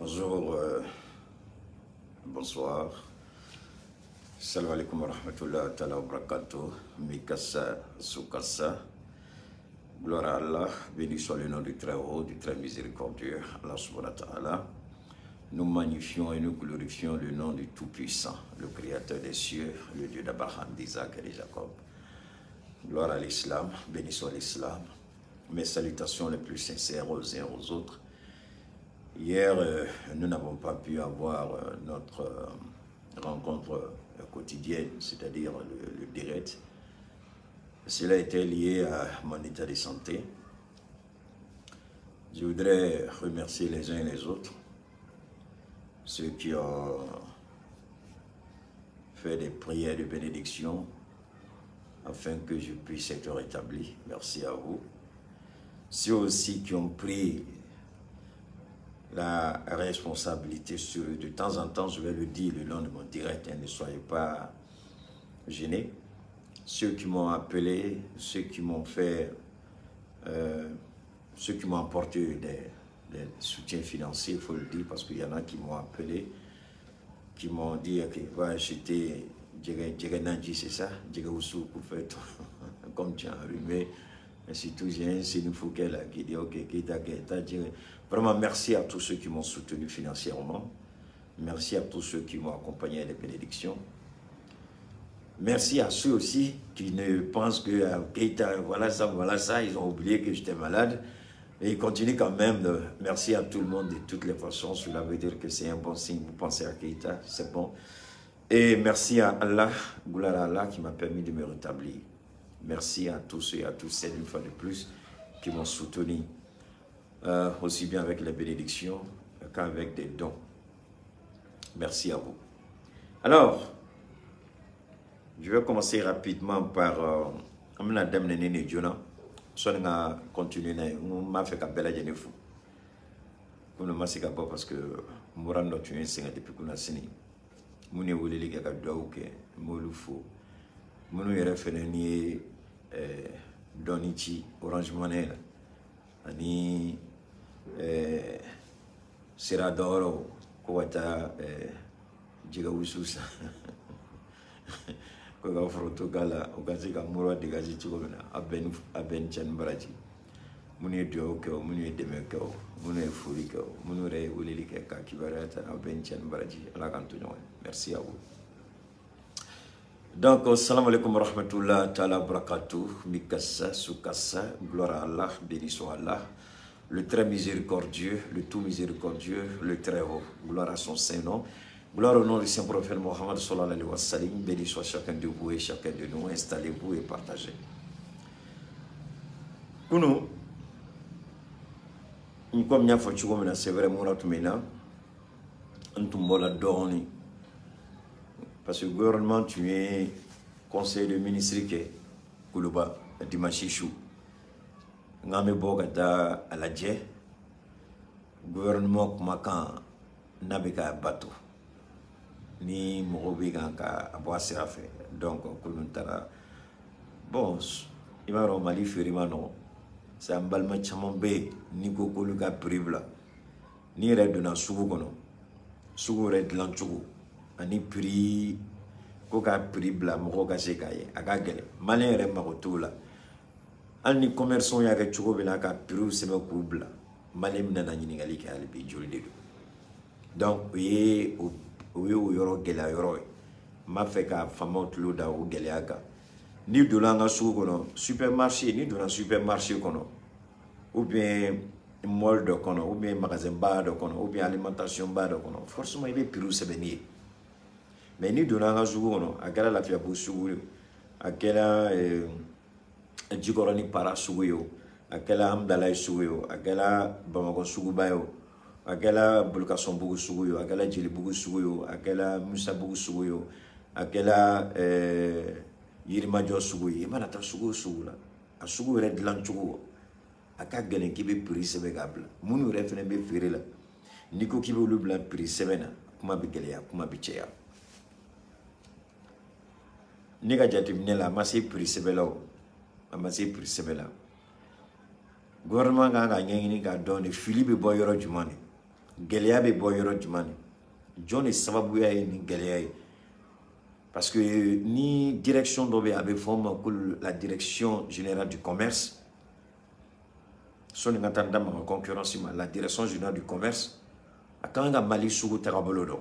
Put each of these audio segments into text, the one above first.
Bonjour, bonsoir. Salam alaikum wa rahmatullahi ta'ala wa barakatuh. Mikasa, Sukasa. Gloire à Allah, béni soit le nom du Très-Haut, du Très Miséricordieux, Allah subhanahu wa ta'ala. Nous magnifions et nous glorifions le nom du Tout-Puissant, le Créateur des cieux, le Dieu d'Abraham, d'Isaac et de Jacob. Gloire à l'Islam, béni soit l'Islam. Mes salutations les plus sincères aux uns aux autres. Hier, nous n'avons pas pu avoir notre rencontre quotidienne, c'est-à-dire le direct. Cela était lié à mon état de santé. Je voudrais remercier les uns et les autres, ceux qui ont fait des prières de bénédiction afin que je puisse être rétabli. Merci à vous. Ceux aussi qui ont pris la responsabilité sur eux. De temps en temps, je vais le dire le long de mon direct, hein, ne soyez pas gênés. Ceux qui m'ont appelé, ceux qui m'ont fait, ceux qui m'ont apporté des soutiens financiers, il faut le dire, parce qu'il y en a qui m'ont appelé, qui m'ont dit qu'il va acheter Djere c'est ça, comme tu as enrhumé. Et surtout, j'ai un Sénoufouquet là qui dit ok, vraiment merci à tous ceux qui m'ont soutenu financièrement. Merci à tous ceux qui m'ont accompagné à les bénédictions. Merci à ceux aussi qui ne pensent que Keita, voilà ça, ils ont oublié que j'étais malade. Et ils continuent quand même. Merci à tout le monde de toutes les façons. Cela veut dire que c'est un bon signe. Vous pensez à Keita, c'est bon. Et merci à Allah, gloire à Allah qui m'a permis de me rétablir. Merci à tous et à toutes celles, une fois de plus, qui m'ont soutenu, aussi bien avec les bénédictions qu'avec des dons. Merci à vous. Alors, je vais commencer rapidement par Amina Damnene Jona. Soit on a continué, on m'a fait qu'à Bella Genefou. On m'a fait parce que Mourando tu es un depuis qu'on a signé. Mouni voulait les gars de Mouloufou. Minnu yɛrɛ fɛnɛ ni ye dɔɔni ci Orange Money la ani sira dɔwɛrɛw ko ka taa jɛgɛ wusu san ko ka foronto k'a la o ka se ka mura dégagé cogo min na a bɛɛ ni cɛ ni baraji. Minnu ye dugawu kɛ o, minnu ye dɛmɛ kɛ o, minnu ye foli kɛ o, minnu yɛrɛ ye weleli kɛ ka kibaruya ta, aw bɛɛ ni cɛ ni baraji. Ala k'an to ɲɔgɔn ye. Merci à vous. Donc, salam alaikum wa rahmatullah ta'ala barakatuh, mikasa, sukasa, gloire à Allah, béni soit Allah, le très miséricordieux, le tout miséricordieux, le très haut, gloire à son saint nom, gloire au nom du saint prophète Mohammed sallallahu alayhi wa sallam, béni soit chacun de vous et chacun de nous, installez-vous et partagez. Kunu, comme il y a c'est vrai, parce que le gouvernement, tu es conseil de ministre qui est Koulouba, dimanche chou. Ngame bogata à la dje, gouvernement kumakan nabeka bateau. Ni morobi ka aboa sirafe. Donc, koulountara. Bon, il va Mali ferima non. C'est un balma chamambe, ni kokoluka pribla. Ni redona sugu kono. Sugu red lanchugu. Ani prix ko ka prix bila mɔgɔw ka se k'a ye a ka gɛlɛn malien yɛrɛ mago t'o la hali ni commerçant y'a kɛ cogo min na ka prix sɛbɛn k'u bila malien bɛna na ɲininkali kɛ hali bi joli de don. Donc o ye o yɔrɔ gɛlɛya yɔrɔ ye. N b'a fɛ ka faamaw tulo da o gɛlɛya kan. N'i donna an ka sugu kɔnɔ supermarché, n'i donna supermarché kɔnɔ ou bien mall dɔ kɔnɔ ou bien magasin ba dɔ kɔnɔ ou bien alimentation ba dɔ kɔnɔ, forcément i bɛ prix sɛbɛnni ye. Mais ni donna an ka sugu kɔnɔ, a kɛra Lafiyabugu sugu ye o, a kɛra Jikɔrɔni para sugu ye o, a kɛra Amudalayi sugu ye o, a kɛra Bamakɔ suguba ye o, a kɛra Bolokasɔnbugu sugu ye o, a kɛra Jelibugu sugu ye o, a kɛra Musabugu sugu ye o, a kɛra Yirimajɔ sugu ye. I mana taa sugu o sugu la, a sugu yɛrɛ dilan cogo a ka gɛlɛn k'i bɛ prix sɛbɛn k'a bila. Minnu yɛrɛ fɛnɛ bɛ feere la, n'i ko k'i b'olu bila prix sɛbɛn na, kuma bɛ gɛlɛya, kuma bɛ caya. Ne ka jateminɛ la, a ma se prix sɛbɛn la o, a ma se prix sɛbɛn la. Gouvernement kan ka ɲɛɲini k'a dɔn de fili bɛ bɔ yɔrɔ jumɛn de. Gɛlɛya bɛ bɔ yɔrɔ jumɛn de? Jɔn de sababuya ye nin gɛlɛya ye? Parce que ni direction dɔ bɛ yen, a bɛ fɔ o ma ko la Direction générale du commerce. Sɔnni ka taa n da maga concurrence ma, la Direction générale du commerce a kan ka Mali sugu tagabolo dɔn.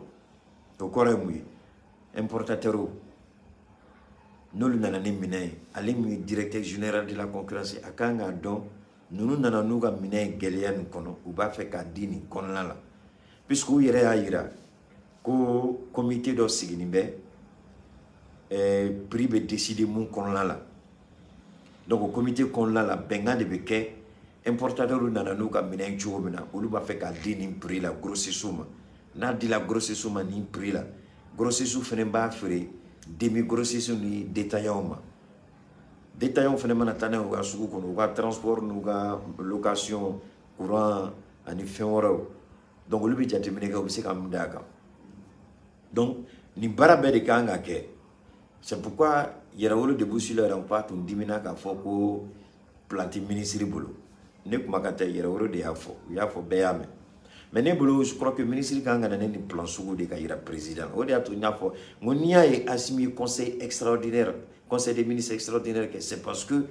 O kɔrɔ ye mun ye? Importateur n'olu nana ni minɛn ye, ale min ye directeur général de la concurrence, a kan k'a dɔn ninnu nana n'u ka minɛn ye gɛlɛya nin kɔnɔ, u b'a fɛ k'a di nin kɔnɔna la, puisque u yɛrɛ y'a yira ko comité dɔ sigilen bɛ, prix bɛ décider mun kɔnɔna la. Donc o comité kɔnɔna la, bɛnkan de bɛ kɛ. Importateur nana n'u ka minɛn cogo min na, olu b'a fɛ k'a di nin prix la grossiste ma. N'a dila grossiste ma nin prix la, grossiste fana b'a feere demi grossiste ni détaillant ma. Détaillant fana mana taa n'a ye u ka sugu kɔnɔ, u ka transport n'u ka location, courant ani fɛn wɛrɛw, donc olu bɛ jateminɛ kɛ, u bɛ se ka mun d'a kan. Donc nin baara bɛɛ de kan ka kɛ. C'est pourquoi Yɛrɛwolo Debout sur les remparts tun dimina k'a fɔ ko plan tɛ ministre bolo. Ne kumakan tɛ, Yɛrɛwolo de y'a fɔ, u y'a fɔ, bɛɛ y'a mɛn. Mais ne bolo, je crois que ministre kan ka na ne ni plan sugu de ka yira président. O de y'a to n y'a fɔ n ko n'i y'a ye Assimi ye conseil extraordinaire, conseil des ministres extraordinaire kɛ, c'est parce que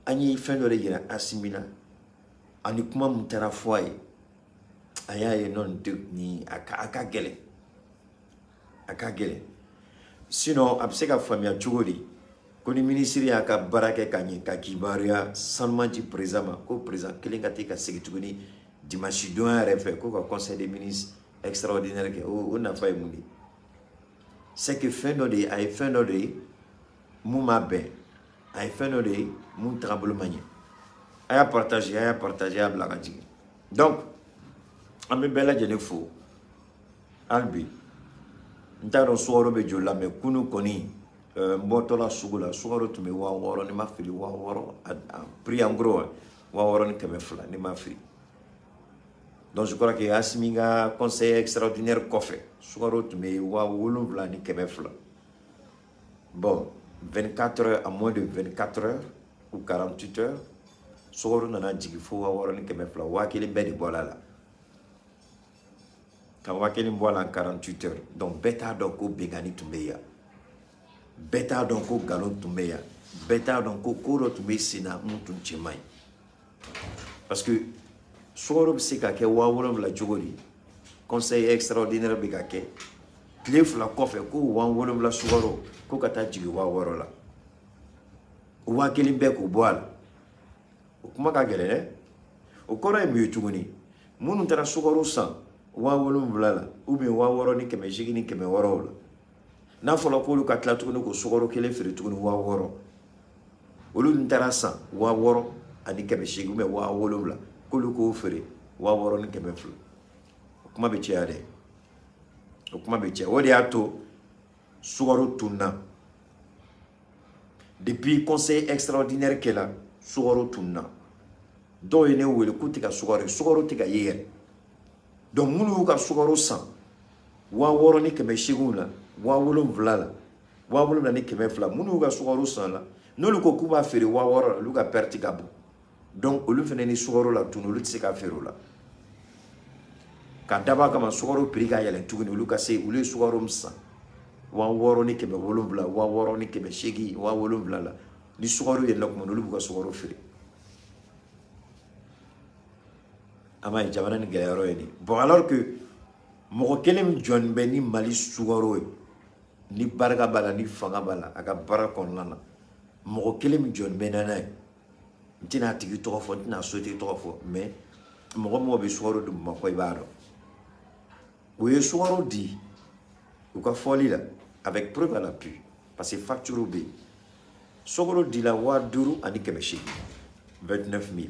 an ye fɛn dɔ de yira Assimi la, ani kuma mun taara fɔ a ye, a y'a ye non, nin tɛ nin, a ka gɛlɛn, a ka gɛlɛn. Sinon a bɛ se ka faamuya cogo di ko ni ministre y'a ka baara kɛ ka ɲɛ, ka kibaruya sanuman di président ma, ko président kelen ka t'i ka segin tuguni dimanche don yɛrɛ fɛ ko ka conseil des ministres extraordinaire kɛ? O nafa ye mun de ye? C'est que fɛn dɔ de ye, a ye fɛn dɔ de ye mun ma bɛn, a ye fɛn dɔ de ye mun tagabolo ma ɲɛ. A y'a partager, a y'a partager, a y'a bila ka jigin. Donc an bɛ bɛɛ lajɛlen fo hali bi. N t'a dɔn sukaro bɛ joli la, mais kunu kɔni, n bɔtɔla sugu la, sukaro tun bɛ 6000, ni ma fili 6000 a prix en gros, 6200, ni ma fili. Donc je crois que Assimi ka conseil extraordinaire kɔfɛ, sukaro tun bɛ 7200. Bon, 24 heures, à moins de 24 heures ou 48 heures, sukaro nana jigin fo 6200. 1000 bɛɛ de bɔra la, ka 1000 bɔ a la en 48 heures. Donc bɛɛ t'a dɔn ko bɛnkanni tun bɛ yan, bɛɛ t'a dɔn ko nkalon tun bɛ yan, bɛɛ t'a dɔn ko ko dɔ tun bɛ sen na mun tun cɛ man ɲi. Parce que sukaro bɛ se ka kɛ 7000 cogo di? Conseil extraordinaire bɛ ka kɛ, tile 2 kɔfɛ ko 7000 sukaro ko ka taa jigin 6000 la, 1000 bɛɛ k'o bɔ a la. O kuma ka gɛlɛn dɛ. O kɔrɔ ye mun ye tuguni? Minnu taara sukaro san 7000 la ou bien 6800 ni 600 la, n'a fɔra k'olu ka tila tuguni k'o sukaro kelen feere tuguni 6000, olu dun taara san 6800 ou bien 7000, k'olu k'o feere 6200, o kuma bɛ caya dɛ, o kuma bɛ caya. O de y'a to sukaro tunna. Depuis conseil extraordinaire kɛla, sukaro tunna. Dɔw ye ne wele k'u tɛ ka sukaro ye, sukaro tɛ ka ye yɛrɛ. Donc minnu y'u ka sukaro san 6800 la, 7000 la, 7200, minnu y'u ka sukaro san la, n'olu ko k'u b'a feere 6000 la, olu ka perte ka bon. Donc olu fana ni sukaro la tunu, olu tɛ se ka feere o la. Ka dab'a kama sukaro prix ka yɛlɛn tuguni, olu ka se olu ye sukaro min san 6700, 6800, 7000 la, ni sukaro yɛlɛnna kuma, olu b'u ka sukaro feere. An b'a ye jamana ni gɛlɛya yɔrɔ ye nin. Bon, alors que mɔgɔ kelen min jɔn bɛ ni Mali sukaro ye, ni barika b'a la, ni fanga b'a la a ka baara kɔnɔna na, mɔgɔ kelen min jɔn bɛ n'a ye, n tɛna a tigi tɔgɔ fɔ, n tɛna a sotigi tɔgɔ fɔ, mais mɔgɔ mɔgɔ bɛ sukaro di Bamakɔ, i b'a dɔn. U ye sukaro di u ka fɔli la avec preuve à l'appui, parce que facture bɛ yen. Sukaro dila 5800, 29 000.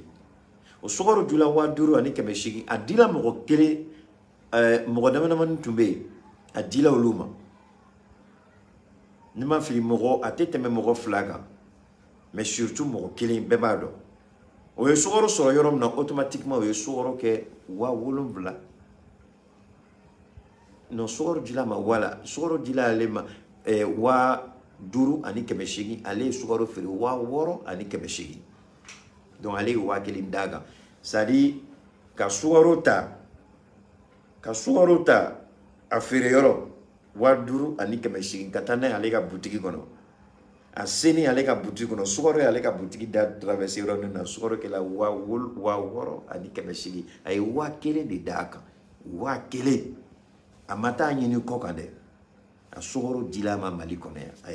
O sukaro dila 5800, a dila mɔgɔ kelen, mɔgɔ dama damani tun bɛ yen, a dila olu ma. Ni ma fili, mɔgɔ a tɛ tɛmɛ mɔgɔ 2 kan, mais surtout mɔgɔ kelen, bɛɛ b'a dɔn. O ye sukaro sɔrɔ yɔrɔ min na, automatiquement o ye sukaro kɛ 7000. Non, sukaro dila ma, wala sukaro dila ale ma 5800, ale ye sukaro feere 6800. Donc ale ye 1000 d'a kan, c'est à dire ka sukaro ta Ka sukaro ta a feere yɔrɔ 5800 ka taa n'a ye ale ka butigi kɔnɔ. A seni ale ka butigi kɔnɔ, sukaro y'ale ka butigi da traversé yɔrɔ min na, sukaro kɛla 6800. A ye 1000 de d'a kan, 1000. A ma taa ɲini kɔ kan dɛ, a sukaro dila a ma Mali kɔnɔ yan, a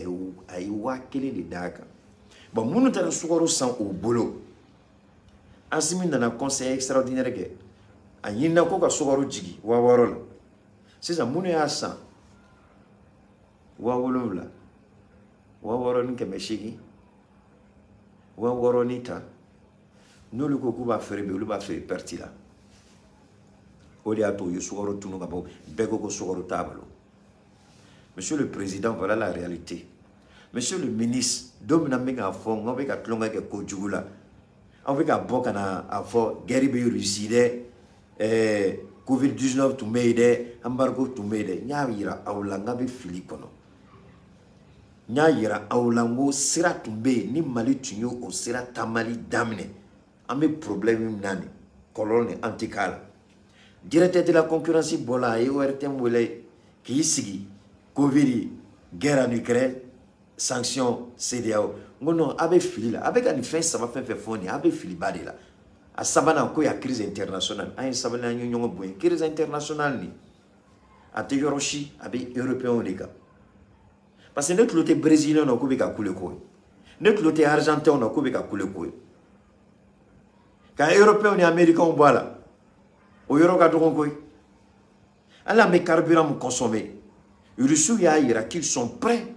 ye 1000 de d'a kan. Bon, minnu taara sukaro san o bolo, Asimi nana conseil extraordinaire kɛ, a ɲinina ko ka sukaro jigin 6000 la. Sisan minnu y'a san 7000, 6800, 6000 ni tan, n'olu ko k'u b'a feere bi, olu b'a feere perte la. O de y'a to u ye sukaro tunu ka bɔ, bɛɛ ko ko sukaro t'a bolo. Monsieur le Président, voilà la réalité. Monsieur le ministre, don min na n bɛ k'a fɔ n k'aw bɛ ka tulonkɛ kɛ kojugu la, aw bɛ ka bɔ ka na a fɔ guerre bɛ Russie dɛ, Covid-19 tun bɛ yen dɛ, embargo tun bɛ yen dɛ. N y'a yira aw la n k'a bɛ fili kɔnɔ. N y'a yira aw la n ko sira tun bɛ yen, ni Mali tun ye o sira taamali daminɛ, an bɛ problème min na nin kɔlɔlɔ nin an tɛ k'a la. Directeur de la concurrence bɔra, a ye ORTM wele k'i sigi Covid, guerre en Ukraine, sanction CEDEAO. N ko non, a bɛ fili la, a bɛ ka nin fɛn saba fɛn fɛn fɔ nin, a bɛ filiba de la. A sabanan ko ya crise internationale, an ye sabali, an ye ɲɔgɔn bonya. Crise internationale nin a tɛ yɔrɔ si, a bɛ européen de kan. Parce que ne tulo tɛ brésilien na k'u bɛ ka kule ko ye, ne tulo tɛ argentin na k'u bɛ ka kule ko ye. Ka européen ni américain bɔ a la, o yɔrɔ ka dɔgɔn koyi. Hali an bɛ carburant min consommer, Russiw y'a yira qu'ils sont prêts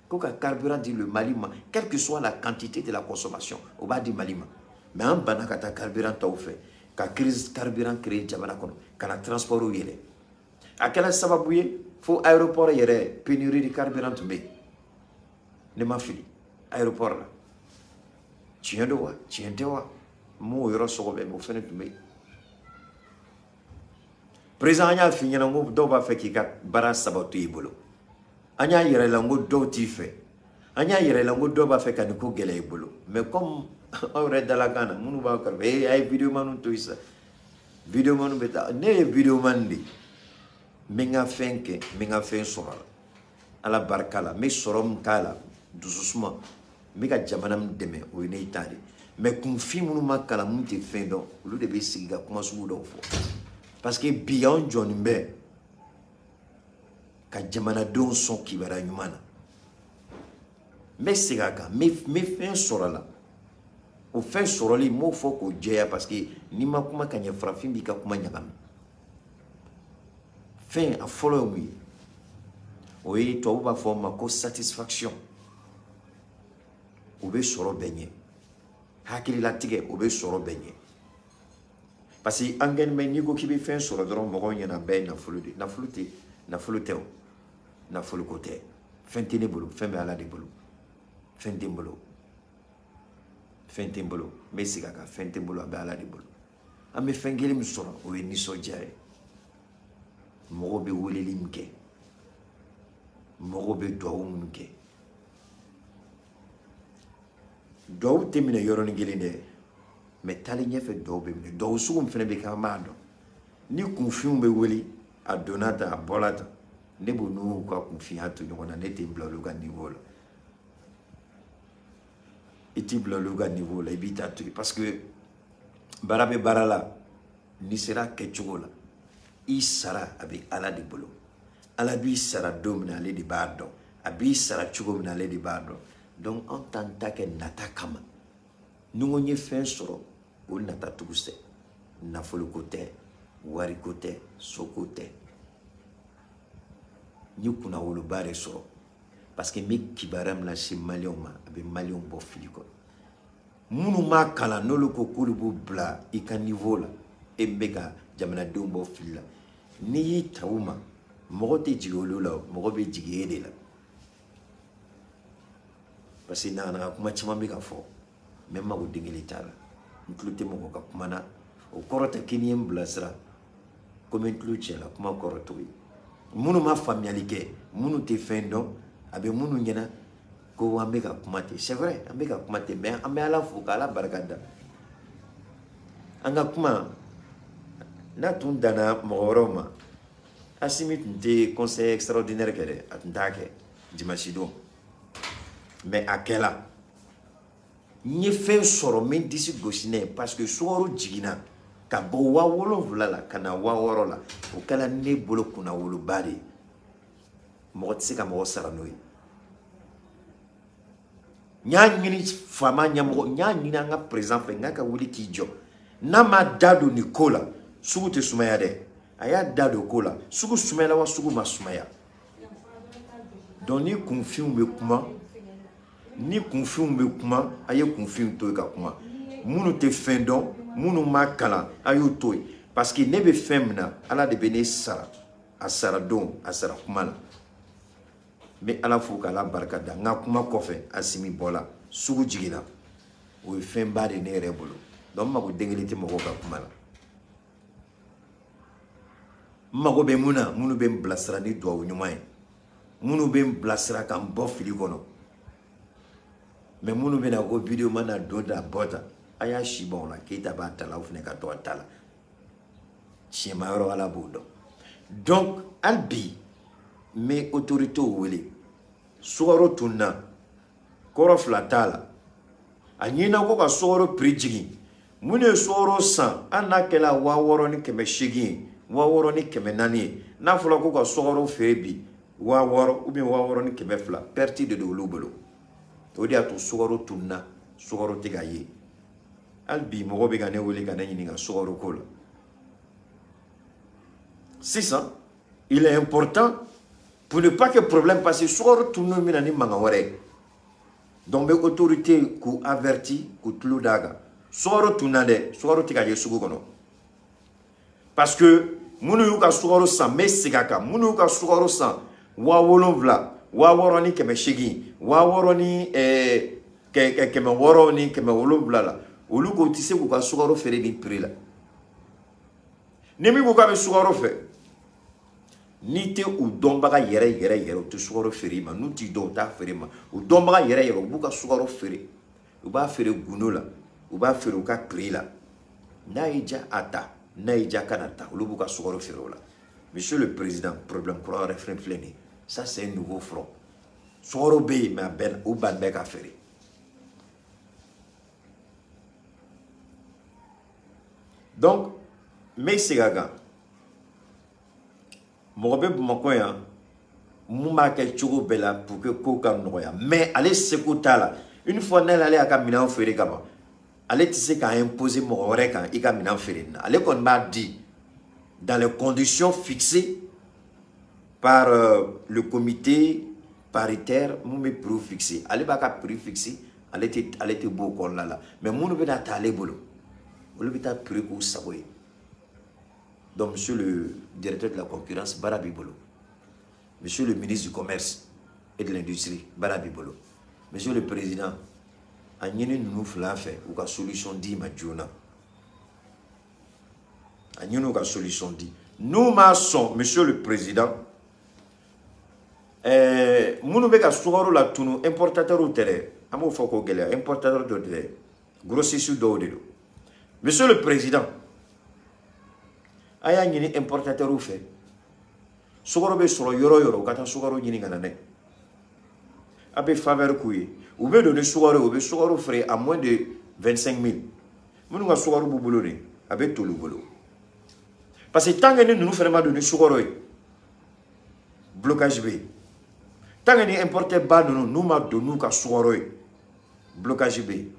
ko ka carburant di le Mali ma, quelle que soit la quantité de la consommation, o b'a di Mali ma. Mais an banna ka taa carburant taw fɛ, ka crise carburant créer jamana kɔnɔ, ka na transport yɛlɛ. A kɛra sababu ye fo aéroport yɛrɛ pénurie de carburant tun bɛ yen. Ne ma fili aéroport la, tiɲɛ don wa tiɲɛ tɛ wa, n m'o yɔrɔ sɔgɔbɛ, mais o fɛnɛ tun bɛ yen. Président, an y'a f'i ɲɛna n ko dɔw b'a fɛ k'i ka baara saba to i bolo. An y'a yɛrɛ la n ko dɔw t'i fɛ. An y'a yɛrɛ la n ko dɔw b'a fɛ ka nin ko gɛlɛya i bolo. Mais comme aw yɛrɛ dalakan na, minnu b'aw kɛrɛfɛ, ee a ye videomaniw to yen sa, videomaniw bɛ taa. Ne ye videomani de ye, n bɛ n ka fɛn kɛ, n bɛ n ka fɛn sɔrɔ a la, Ala barika la, n bɛ sɔrɔ min k'a la, dususuma, n bɛ ka jamana min dɛmɛ, o ye ne ta de ye. Mais kunfin minnu ma kalan, mun tɛ fɛn dɔn, olu de bɛ sigi ka kuma sugu dɔw fɔ. Parce que bi anw jɔnnen bɛ ka jamanadenw sɔn kibaruya ɲuman na. N bɛ segin a kan, n bɛ fɛn sɔrɔ a la. O fɛn sɔrɔli, n m'o fɔ k'o jɛya, parce que n'i ma kuma ka ɲɛ, farafin b'i ka kuma ɲagami. Fɛn a fɔlɔ ye mun ye? O ye tubabu b'a fɔ o ma ko satisfaction. O bɛ sɔrɔ bɛɛ ɲɛ. Hakililatigɛ, o bɛ sɔrɔ bɛɛ ɲɛ. Parce que an kɛlen bɛ, n'i ko k'i bɛ fɛn sɔrɔ dɔrɔn, mɔgɔw ɲɛna bɛɛ ye nafolo de ye. Nafolo tɛ, nafolo tɛ o. Nafolo ko tɛ. Fɛn tɛ ne bolo, fɛn bɛ Ala de bolo. Fɛn tɛ n bolo. Fɛn tɛ n bolo. N bɛ segin a kan, fɛn tɛ n bolo, a bɛ Ala de bolo. An bɛ fɛn kelen min sɔrɔ, o ye nisɔndiya ye. Mɔgɔw bɛ weleli min kɛ, mɔgɔw bɛ duwawu minnu kɛ. Duwawu tɛ minɛ yɔrɔnin kelen dɛ, mais taalen ɲɛfɛ duwawu bɛ minɛ. Duwawu sugu min fɛnɛ bɛ kɛ, an b'a dɔn. Ni kunfinw bɛ wele, a donna tan, a bɔra tan, ne b'u n'u ka kunfinya to ɲɔgɔn na, ne tɛ n bila olu ka niveau la. I t'i bila olu ka niveau la, i b'i ta to yen. Parce que baara bɛ baara la, n'i sera a kɛcogo la, i sara a bɛ Ala de bolo. Ala b'i sara don min na, ale de b'a dɔn. A b'i sara cogo min na, ale de b'a dɔn. Donc anw t'an ta kɛ nata kama. Ni n ko n ye fɛn sɔrɔ, o nata tugu tɛ. Nafoloko tɛ, wariko tɛ, soko tɛ. N ye kunnawoloba de sɔrɔ. Parce que n bɛ kibaruya min lase maliyɛnw ma, a bɛ maliyɛnw bɔ fili kɔnɔ. Minnu m'a kalan, n'olu ko k'olu b'u bila i ka niveau la, e min bɛ ka jamanadenw bɔ fili la, n'i y'i ta u ma, mɔgɔ tɛ jigin olu la, mɔgɔ bɛ jigin e de la. Parce que naganaga kuma caman bɛ ka fɔ, mais n mago den kelen t'a la. N tulo tɛ mɔgɔ ka kuma na. O kɔrɔ tɛ k'i ni ye n bilasira, komi n tulo cɛla, kuma kɔrɔ t'o ye. Minnu ma faamuyali kɛ, minnu tɛ fɛn dɔn, a bɛ minnu ɲɛna ko an bɛ ka kuma ten. C'est vrai, an bɛ ka kuma ten, mais an bɛ Ala fo k'Ala barika da. An ka kuma n'a tun danna mɔgɔ wɛrɛw ma, Assimi tun tɛ conseil extraordinaire kɛ dɛ, a tun t'a kɛ dimanche don, mais a kɛla. N ye fɛn sɔrɔ n bɛ n disi gosi n'a ye parce que sukaro jiginna ka bɔ 7000 la ka na 6000 la, o kɛla ne bolo kunnawoloba de ye. Mɔgɔ tɛ se ka mɔgɔ sara n'o ye. N y'a ɲini faama ɲɛmɔgɔ, n y'a ɲini an ka président fɛ, n k'a ka wuli k'i jɔ. N'a ma da don nin ko la, sugu tɛ sumaya dɛ. A y'a da don ko la, sugu sumayala wa sugu ma sumaya. Donc ni kunfinw bɛ kuma, ni kunfinw bɛ kuma, a ye kunfinw to yen ka kuma. Minnu tɛ fɛn dɔn, minnu ma kalan, a y'u to yen. Parce que ne bɛ fɛn min na, Ala de bɛ ne sara. A sara don, a sara kuma la. N bɛ Ala fo k'Ala barika da. N ka kuma kɔfɛ, Assimi bɔla, sugu jiginna. O ye fɛnba de ye ne yɛrɛ bolo. Donc n mago den kelen tɛ mɔgɔw ka kuma la. N mago bɛ mun na? Minnu bɛ n bilasira ni duwawu ɲuman ye, minnu bɛ n bilasira ka n bɔ fili kɔnɔ. Mais minnu bɛna ko vidéo mana don ta bɔ ta, a y'a si ban o la. Keyita b'a ta la, aw fana ka to a ta la. Tiɲɛma yɔrɔ Ala b'o dɔn. Donc hali bi n bɛ autorités wele. Sukaro tunna, kɔrɔ fila t'a la. A ɲinina ko ka sukaro prix jigin. Minnu ye sukaro san, hali n'a kɛla 6800 ye, 6400 ye, n'a fɔra ko ka sukaro feere bi 6000 ou bien 6200, perte de don olu bolo. O de y'a to sukaro tunna, sukaro tɛ ka ye. Hali bi mɔgɔ bɛ ka ne wele ka ne ɲininka sukaro ko la. Sisan, il est important pour ne pas que problème, parce que sukaro tunnu bɛ na ni mankan wɛrɛ ye. Donc n bɛ autorité k'u averti, k'u tulo d'a kan. Sukaro tunna dɛ, sukaro tɛ ka ye sugu kɔnɔ. Parce que minnu y'u ka sukaro san, n bɛ segin a kan, minnu y'u ka sukaro san 7000, 6800, 6600 ni 700 la, olu ko u tɛ se k'u ka sukaro feere nin prix la. Ni min ko k'a bɛ sukaro fɛ, n'i tɛ u dɔnbaga yɛrɛ yɛrɛ yɛrɛ, u tɛ sukaro feere i ma. N'u t'i dɔn, u t'a feere i ma. U dɔnbaga yɛrɛ yɛrɛ, u b'u ka sukaro feere, u b'a feere gundo la, u b'a feere u ka prix la. N'a y'i diya a ta, n'a y'i diya kana ta, olu b'u ka sukaro feere o la. Monsieur le président, problème kura wɛrɛ filɛ nin ye. Ça c'est un nouveau front. Sukaro bɛ yen, mais a bɛɛ u ban bɛɛ ka feere. Donc n bɛ segin a kan. Mɔgɔ bɛ Bamakɔ yan mun b'a kɛ cogo bɛɛ la pour que kow ka nɔgɔya, mais ale seko t'a la. Une fois n'ale y'a ka minɛn feere ka ban, ale tɛ se k'a imposer mɔgɔ wɛrɛ kan i ka minɛn feere na. Ale kɔni b'a di dans les conditions fixées par le comité paritaire mun bɛ prix fixé. Ale b'a ka prix fixé, ale tɛ bɔ o kɔnɔna la. Mais minnu bɛna ta ale bolo, olu bɛ taa prix k'u sago ye. Donc monsieur le directeur de la concurrence, baara b'i bolo. Monsieur le ministre du commerce et de l'industrie, baara b'i bolo. Monsieur le président, a ɲini ninnu fila fɛ u ka solution d'i ma joona. A ɲini u ka solution di. N'u m'a sɔn, monsieur le président, minnu bɛ ka sukaro latunu, importateur tɛ dɛ, an b'o fɔ k'o gɛlɛya, importateur dɔw tɛ dɛ, grossiste dɔw de don. Monsieur le président, a y'a ɲini importateur fɛ, sukaro bɛ sɔrɔ yɔrɔ o yɔrɔ, u ka taa sukaro ɲini ka na n'a ye. A bɛ faveur k'u ye, u bɛ don ni sukaro ye, u bɛ sukaro feere à moins de 25 000. Minnu ka sukaro b'u bolo de, a bɛ toli u bolo. Parce que tant que ni ninnu fana ma don ni sukaro ye, blocage bɛ yen. Tant que ni importeur ba ninnu n'u ma don n'u ka sukaro ye, blocage bɛ yen.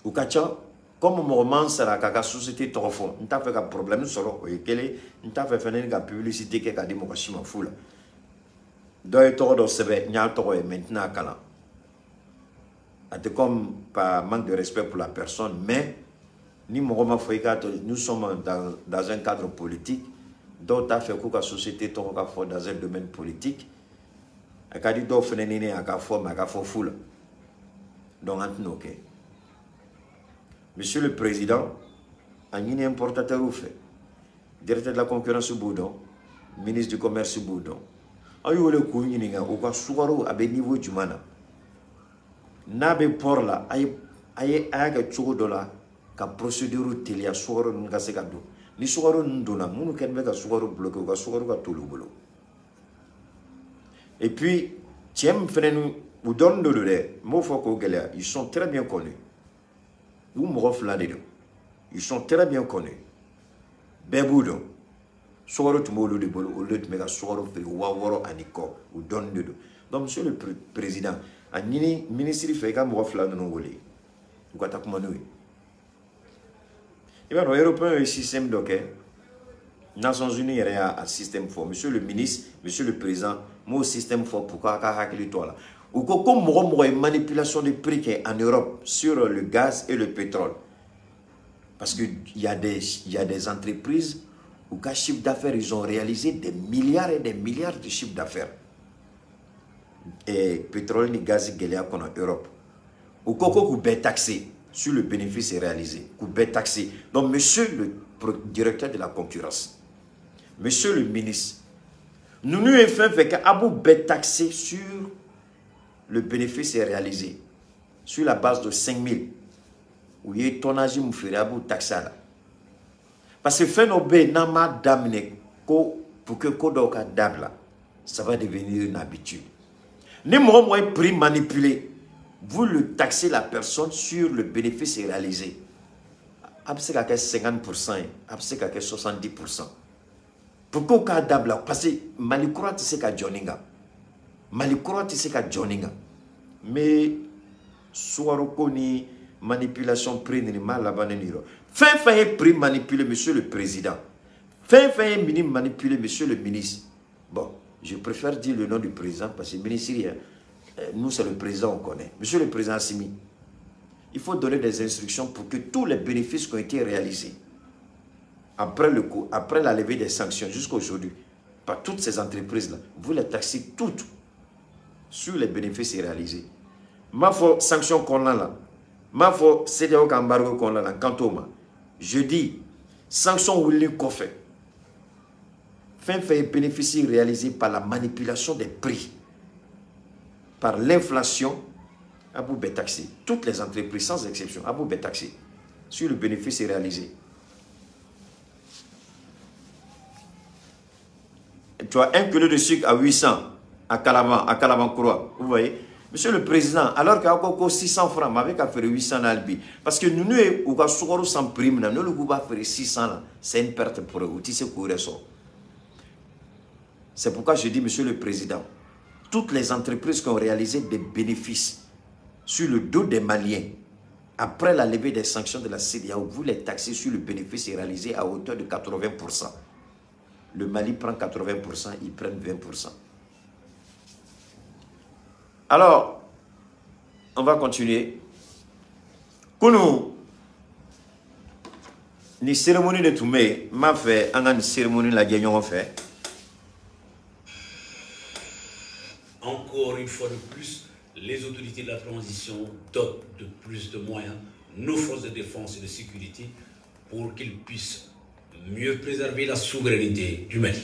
U ka ca. Comme mɔgɔ man sara k'a ka société tɔgɔ fɔ, n t'a fɛ ka problème sɔrɔ, o ye kelen. N t'a fɛ fɛnɛ ka publicité kɛ k'a di mɔgɔ si ma fu la. Dɔ ye tɔgɔ dɔ sɛbɛn, n y'a tɔgɔ ye, mais n tɛna a kalan. A tɛ comme par manque de respect pour la personne, mais ni mɔgɔ ma fɔ i k'a to, nous sommes dans un cadre politique. Dɔw t'a fɛ k'u ka société tɔgɔ ka fɔ dans un domaine politique. A ka di dɔw fɛnɛ ni ne a ka fɔ, mais a ka fɔ fu la. Donc an tɛn'o kɛ. Monsieur le président, a ɲini importateur fɛ, directeur de la concurrence b'o dɔn, ministre du commerce b'o dɔn. Aw y'o wele k'u ɲininka u ka sukaro a bɛ niveau jumɛn na. N'a bɛ port la, a y'a kɛ cogo dɔ la ka procédure teliya sukaro ninnu ka se ka don. Ni sukaro ninnu donna, minnu kɛlen bɛ ka sukaro bloqué, u ka sukaro ka t'olu bolo. Et puis cɛ min fɛnɛ ni u dɔnnen don dɛ, n b'o fɔ k'o gɛlɛya, ils sont très bien connus. U mɔgɔ fila de don, ils sont très bien connus, bɛɛ b'u dɔn. Sukaro tun b'olu de bolo, olu de tun bɛ ka sukaro feere 6000 ani kɔ, u dɔnnen de don. Donc monsieur le président, a ɲini ministre fɛ i ka mɔgɔ fila ninnu wele, u ka taa kuma n'u ye. I b'a dɔn, européen ye système dɔ kɛ, Nations Unies yɛrɛ y'a système fɔ. Monsieur le ministre, monsieur le président, n b'o système fɔ pour k'a ka hakili to a la. U ko ko mɔgɔ mɔgɔ ye manipulation de prix kɛ en Europe sur le gaz et le pétrole, parce que il y a des entreprises u ka chiffre d'affaires, ils ont réalisé des milliards et des milliards de chiffre d'affaires. Et pétrole ni gaz gɛlɛya kɔnɔ Europe, u ko ko k'u bɛɛ taxer sur le bénéfice réalisé, k'u bɛɛ taxer. Donc monsieur le directeur de la concurrence, monsieur le ministre, ninnu ye fɛn fɛn kɛ, a b'u bɛɛ taxer sur le bénéfice réalisé sur la base de 5000. U ye tonnage min feere, a b'u taxer a la. Parce que fɛn dɔ bɛ yen, n'an m'a daminɛ ko pour que ko dɔw ka dabila, ça va devenir une habitude. Ni mɔgɔ mɔgɔ ye prix manipulé, vous le taxez la personne sur le bénéfice réalisé. A bɛ se ka kɛ 50% ye, a bɛ se ka kɛ 70%. Pourquoi k'a dabila? Parce que Mali kura tɛ se ka jɔ nin kan. Mali kura tɛ se ka jɔ nin kan. Mais sukaro ko ni manipulation prix nin m'a laban ne nin yɔrɔ. Fɛn fɛn ye prix manipulé, monsieur le président, fɛn fɛn ye mini manipulé, monsieur le ministre. Bon, je préfère dire le nom du président parce que ministre, nous c'est le président, on connaît. Monsieur le président Assimi, il faut donner des instructions pour que tous les bénéfices qui ont été réalisés après le coup, après la levée des sanctions jusqu'à aujourd'hui, par toutes ces entreprises-là, vous les taxez toutes sur les bénéfices réalisés. Ma foi, sanction qu'on a là, ma foi, CEDEAO embargo qu'on a là, quant au je dis, sanction ou qu'on fait. Fin fait bénéfice réalisé par la manipulation des prix, par l'inflation, à vous taxer. Toutes les entreprises, sans exception, à vous taxer sur le bénéfice réalisé. Tu as 1 kilo de sucre à 800 à Kalaban, à Kalaban-Kura. Vous voyez? Monsieur le Président, alors qu'il y a 600 francs, mais avec à faire 800 albi. Parce que nous, nous, nous, sans prime, nous, nous, nous, faire 600, c'est une perte pour eux. C'est pourquoi je dis, Monsieur le Président, toutes les entreprises qui ont réalisé des bénéfices sur le dos des Maliens, après la levée des sanctions de la CEDEAO, vous les taxez sur le bénéfice réalisé à hauteur de 80%. Le Mali prend 80%, ils prennent 20%. Alors, on va continuer. Kounou, ni cérémonie de Toumé, m'a fait, on a une cérémonie la gagnant fait. Encore une fois de plus, les autorités de la transition dotent de plus de moyens nos forces de défense et de sécurité pour qu'ils puissent mieux préserver la souveraineté du Mali.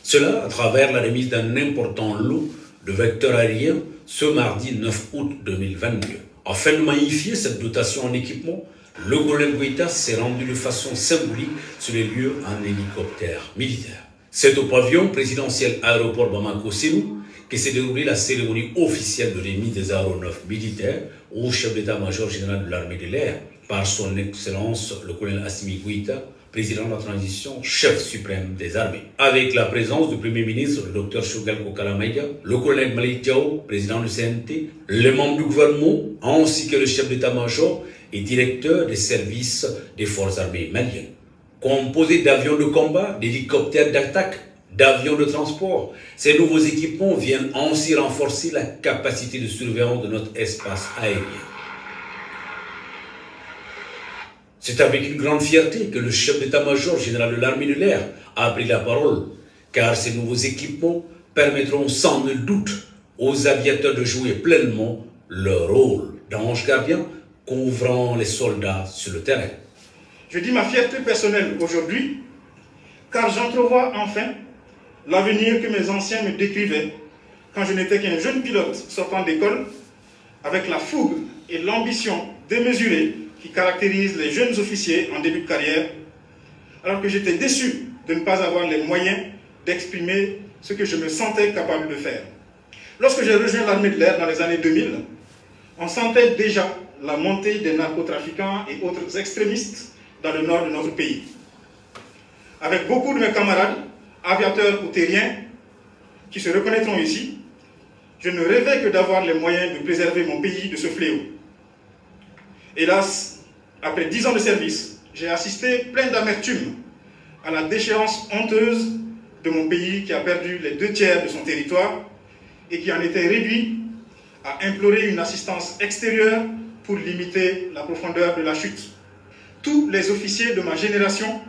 Cela à travers la remise d'un important lot de vecteurs aériens ce mardi 9 août 2022. Afin de magnifier cette dotation en équipement, le colonel Goïta s'est rendu de façon symbolique sur les lieux en hélicoptère militaire. C'est au pavillon présidentiel aéroport Bamako-Sénou que s'est déroulée la cérémonie officielle de remise des aéronefs militaires au chef d'état-major général de l'armée de l'air par son excellence le colonel Assimi Goïta, président de la transition, chef suprême des armées. Avec la présence du Premier ministre, le Dr Choguel Kokalla Maïga, le colonel Malick Diaw, président du CNT, les membres du gouvernement, ainsi que le chef d'état-major et directeur des services des forces armées maliennes. Composé d'avions de combat, d'hélicoptères d'attaque, d'avions de transport, ces nouveaux équipements viennent ainsi renforcer la capacité de surveillance de notre espace aérien. C'est avec une grande fierté que le chef d'état-major général de l'armée de l'air a pris la parole, car ces nouveaux équipements permettront sans nul doute aux aviateurs de jouer pleinement leur rôle d'ange gardien couvrant les soldats sur le terrain. Je dis ma fierté personnelle aujourd'hui, car j'entrevois enfin l'avenir que mes anciens me décrivaient quand je n'étais qu'un jeune pilote sortant d'école, avec la fougue et l'ambition démesurée qui caractérise les jeunes officiers en début de carrière, alors que j'étais déçu de ne pas avoir les moyens d'exprimer ce que je me sentais capable de faire. Lorsque j'ai rejoint l'armée de l'air dans les années 2000, on sentait déjà la montée des narcotrafiquants et autres extrémistes dans le nord de notre pays. Avec beaucoup de mes camarades, aviateurs ou terriens, qui se reconnaîtront ici, je ne rêvais que d'avoir les moyens de préserver mon pays de ce fléau. Hélas, après 10 ans de service, j'ai assisté plein d'amertume à la déchéance honteuse de mon pays qui a perdu les 2/3 de son territoire et qui en était réduit à implorer une assistance extérieure pour limiter la profondeur de la chute. Tous les officiers de ma génération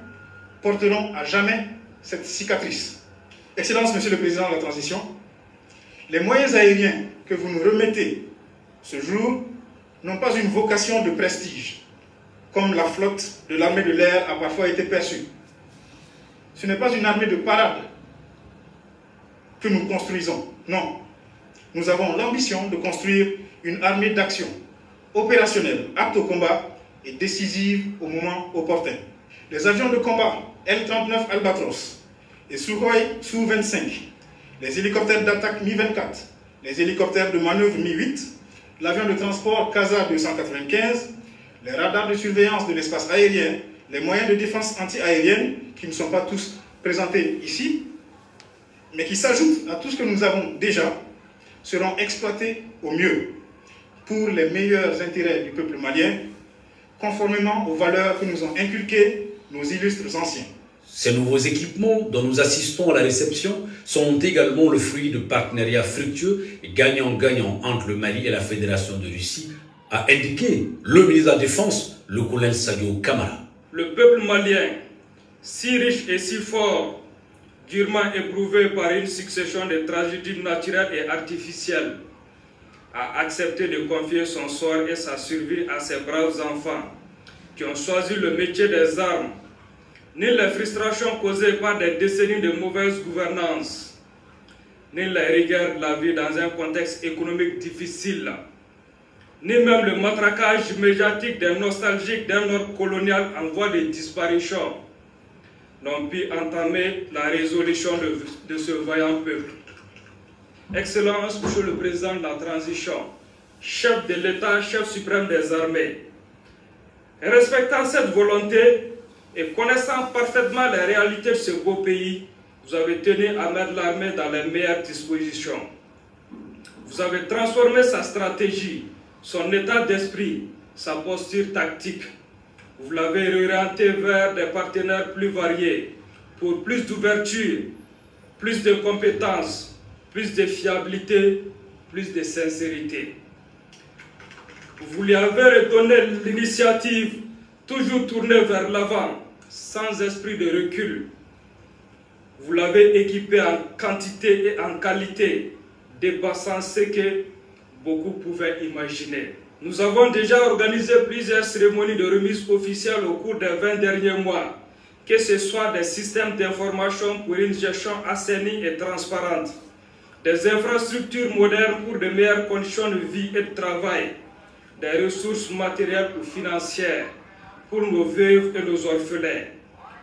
porteront à jamais cette cicatrice. Excellence, Monsieur le Président de la Transition, les moyens aériens que vous nous remettez ce jour n'ont pas une vocation de prestige, comme la flotte de l'armée de l'air a parfois été perçue. Ce n'est pas une armée de parade que nous construisons, non. Nous avons l'ambition de construire une armée d'action, opérationnelle, apte au combat et décisive au moment opportun. Les avions de combat L-39 Albatros et Sukhoi Su-25, les hélicoptères d'attaque Mi-24, les hélicoptères de manœuvre Mi-8, l'avion de transport Casa 295, les radars de surveillance de l'espace aérien, les moyens de défense anti-aérienne, qui ne sont pas tous présentés ici, mais qui s'ajoutent à tout ce que nous avons déjà, seront exploités au mieux pour les meilleurs intérêts du peuple malien, conformément aux valeurs que nous ont inculquées nos illustres anciens. Ces nouveaux équipements dont nous assistons à la réception sont également le fruit de partenariats fructueux et gagnant-gagnant entre le Mali et la Fédération de Russie, a indiqué le ministre de la Défense, le colonel Sadio Camara. Le peuple malien, si riche et si fort, durement éprouvé par une succession de tragédies naturelles et artificielles, a accepté de confier son sort et sa survie à ses braves enfants qui ont choisi le métier des armes. Ni les frustrations causées par des décennies de mauvaise gouvernance, ni les rigueurs de la vie dans un contexte économique difficile, ni même le matraquage médiatique des nostalgiques d'un ordre colonial en voie de disparition n'ont pu entamer la résolution de ce vaillant peuple. Excellence, Monsieur le Président de la Transition, chef de l'État, chef suprême des armées, respectant cette volonté et connaissant parfaitement les réalités de ce beau pays, vous avez tenu à mettre l'armée dans les meilleures dispositions. Vous avez transformé sa stratégie, son état d'esprit, sa posture tactique. Vous l'avez réorienté vers des partenaires plus variés, pour plus d'ouverture, plus de compétences, plus de fiabilité, plus de sincérité. Vous lui avez redonné l'initiative, toujours tournée vers l'avant, sans esprit de recul. Vous l'avez équipé en quantité et en qualité, dépassant ce que beaucoup pouvaient imaginer. Nous avons déjà organisé plusieurs cérémonies de remise officielle au cours des 20 derniers mois, que ce soit des systèmes d'information pour une gestion assainie et transparente, des infrastructures modernes pour de meilleures conditions de vie et de travail, des ressources matérielles ou financières pour nos veuves et nos orphelins,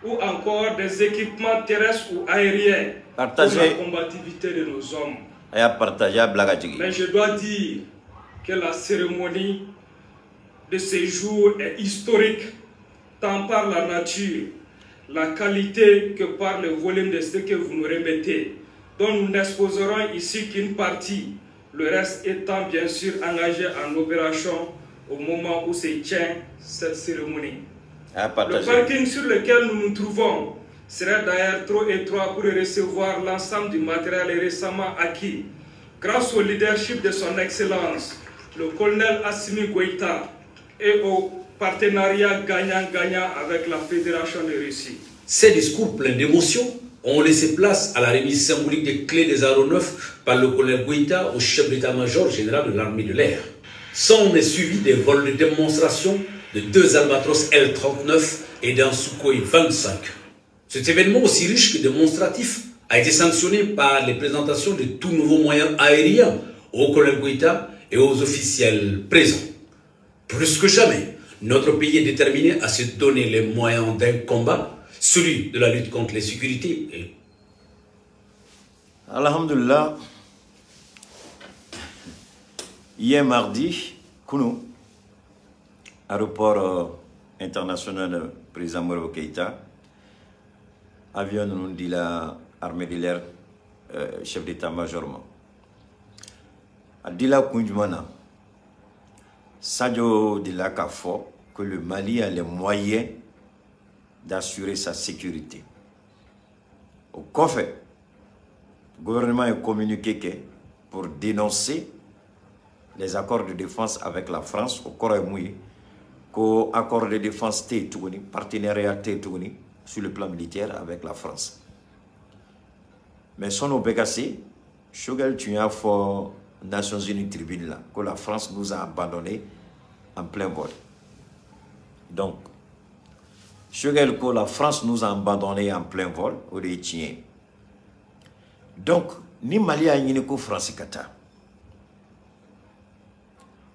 ou encore des équipements terrestres ou aériens pour la combativité de nos hommes. Mais je dois dire que la cérémonie de ce jour est historique, tant par la nature, la qualité que par le volume de ce que vous nous remettez, dont nous n'exposerons ici qu'une partie, le reste étant bien sûr engagé en opération au moment où se tient cette cérémonie. Le parking sur lequel nous nous trouvons serait d'ailleurs trop étroit pour recevoir l'ensemble du matériel récemment acquis. Grâce au leadership de son Excellence, le colonel Assimi Goïta, et au partenariat gagnant-gagnant avec la Fédération de Russie. Ces discours pleins d'émotions ont laissé place à la remise symbolique des clés des aéronefs par le colonel Goïta au chef d'état-major général de l'armée de l'air. S'en est suivi des vols de démonstration de deux Albatros L-39 et d'un Sukhoi 25. Cet événement aussi riche que démonstratif a été sanctionné par les présentations de tout nouveaux moyens aériens au colonel Goïta et aux officiels présents. Plus que jamais, notre pays est déterminé à se donner les moyens d'un combat Celui de la lutte contre l'insécurité et... Alhamdulillah, hier mardi, Kounou, aéroport international président Modibo Keïta, avion nous dit la armée de l'air, chef d'état-major. Adila Koundjumana, Sadio de la fɔ que le Mali a les moyens d'assurer sa sécurité. O kɔfɛ, le gouvernement a communiqué que pour dénoncer les accords de défense avec la France, o kɔrɔ ye mun ye? Ko accord de défense tɛ yen tuguni, partenariat tɛ yen tuguni sur le plan militaire avec la France. Mais sɔnni o bɛɛ ka se, Choguel tun y'a fɔ Nations Unies tribune là, que la France nous a abandonnés en plein vol. Donc, Choguel ko la France nous a abandonnés en plein vol, o de ye tiɲɛ ye. Donc, ni Mali y'a ɲini ko France ka taa,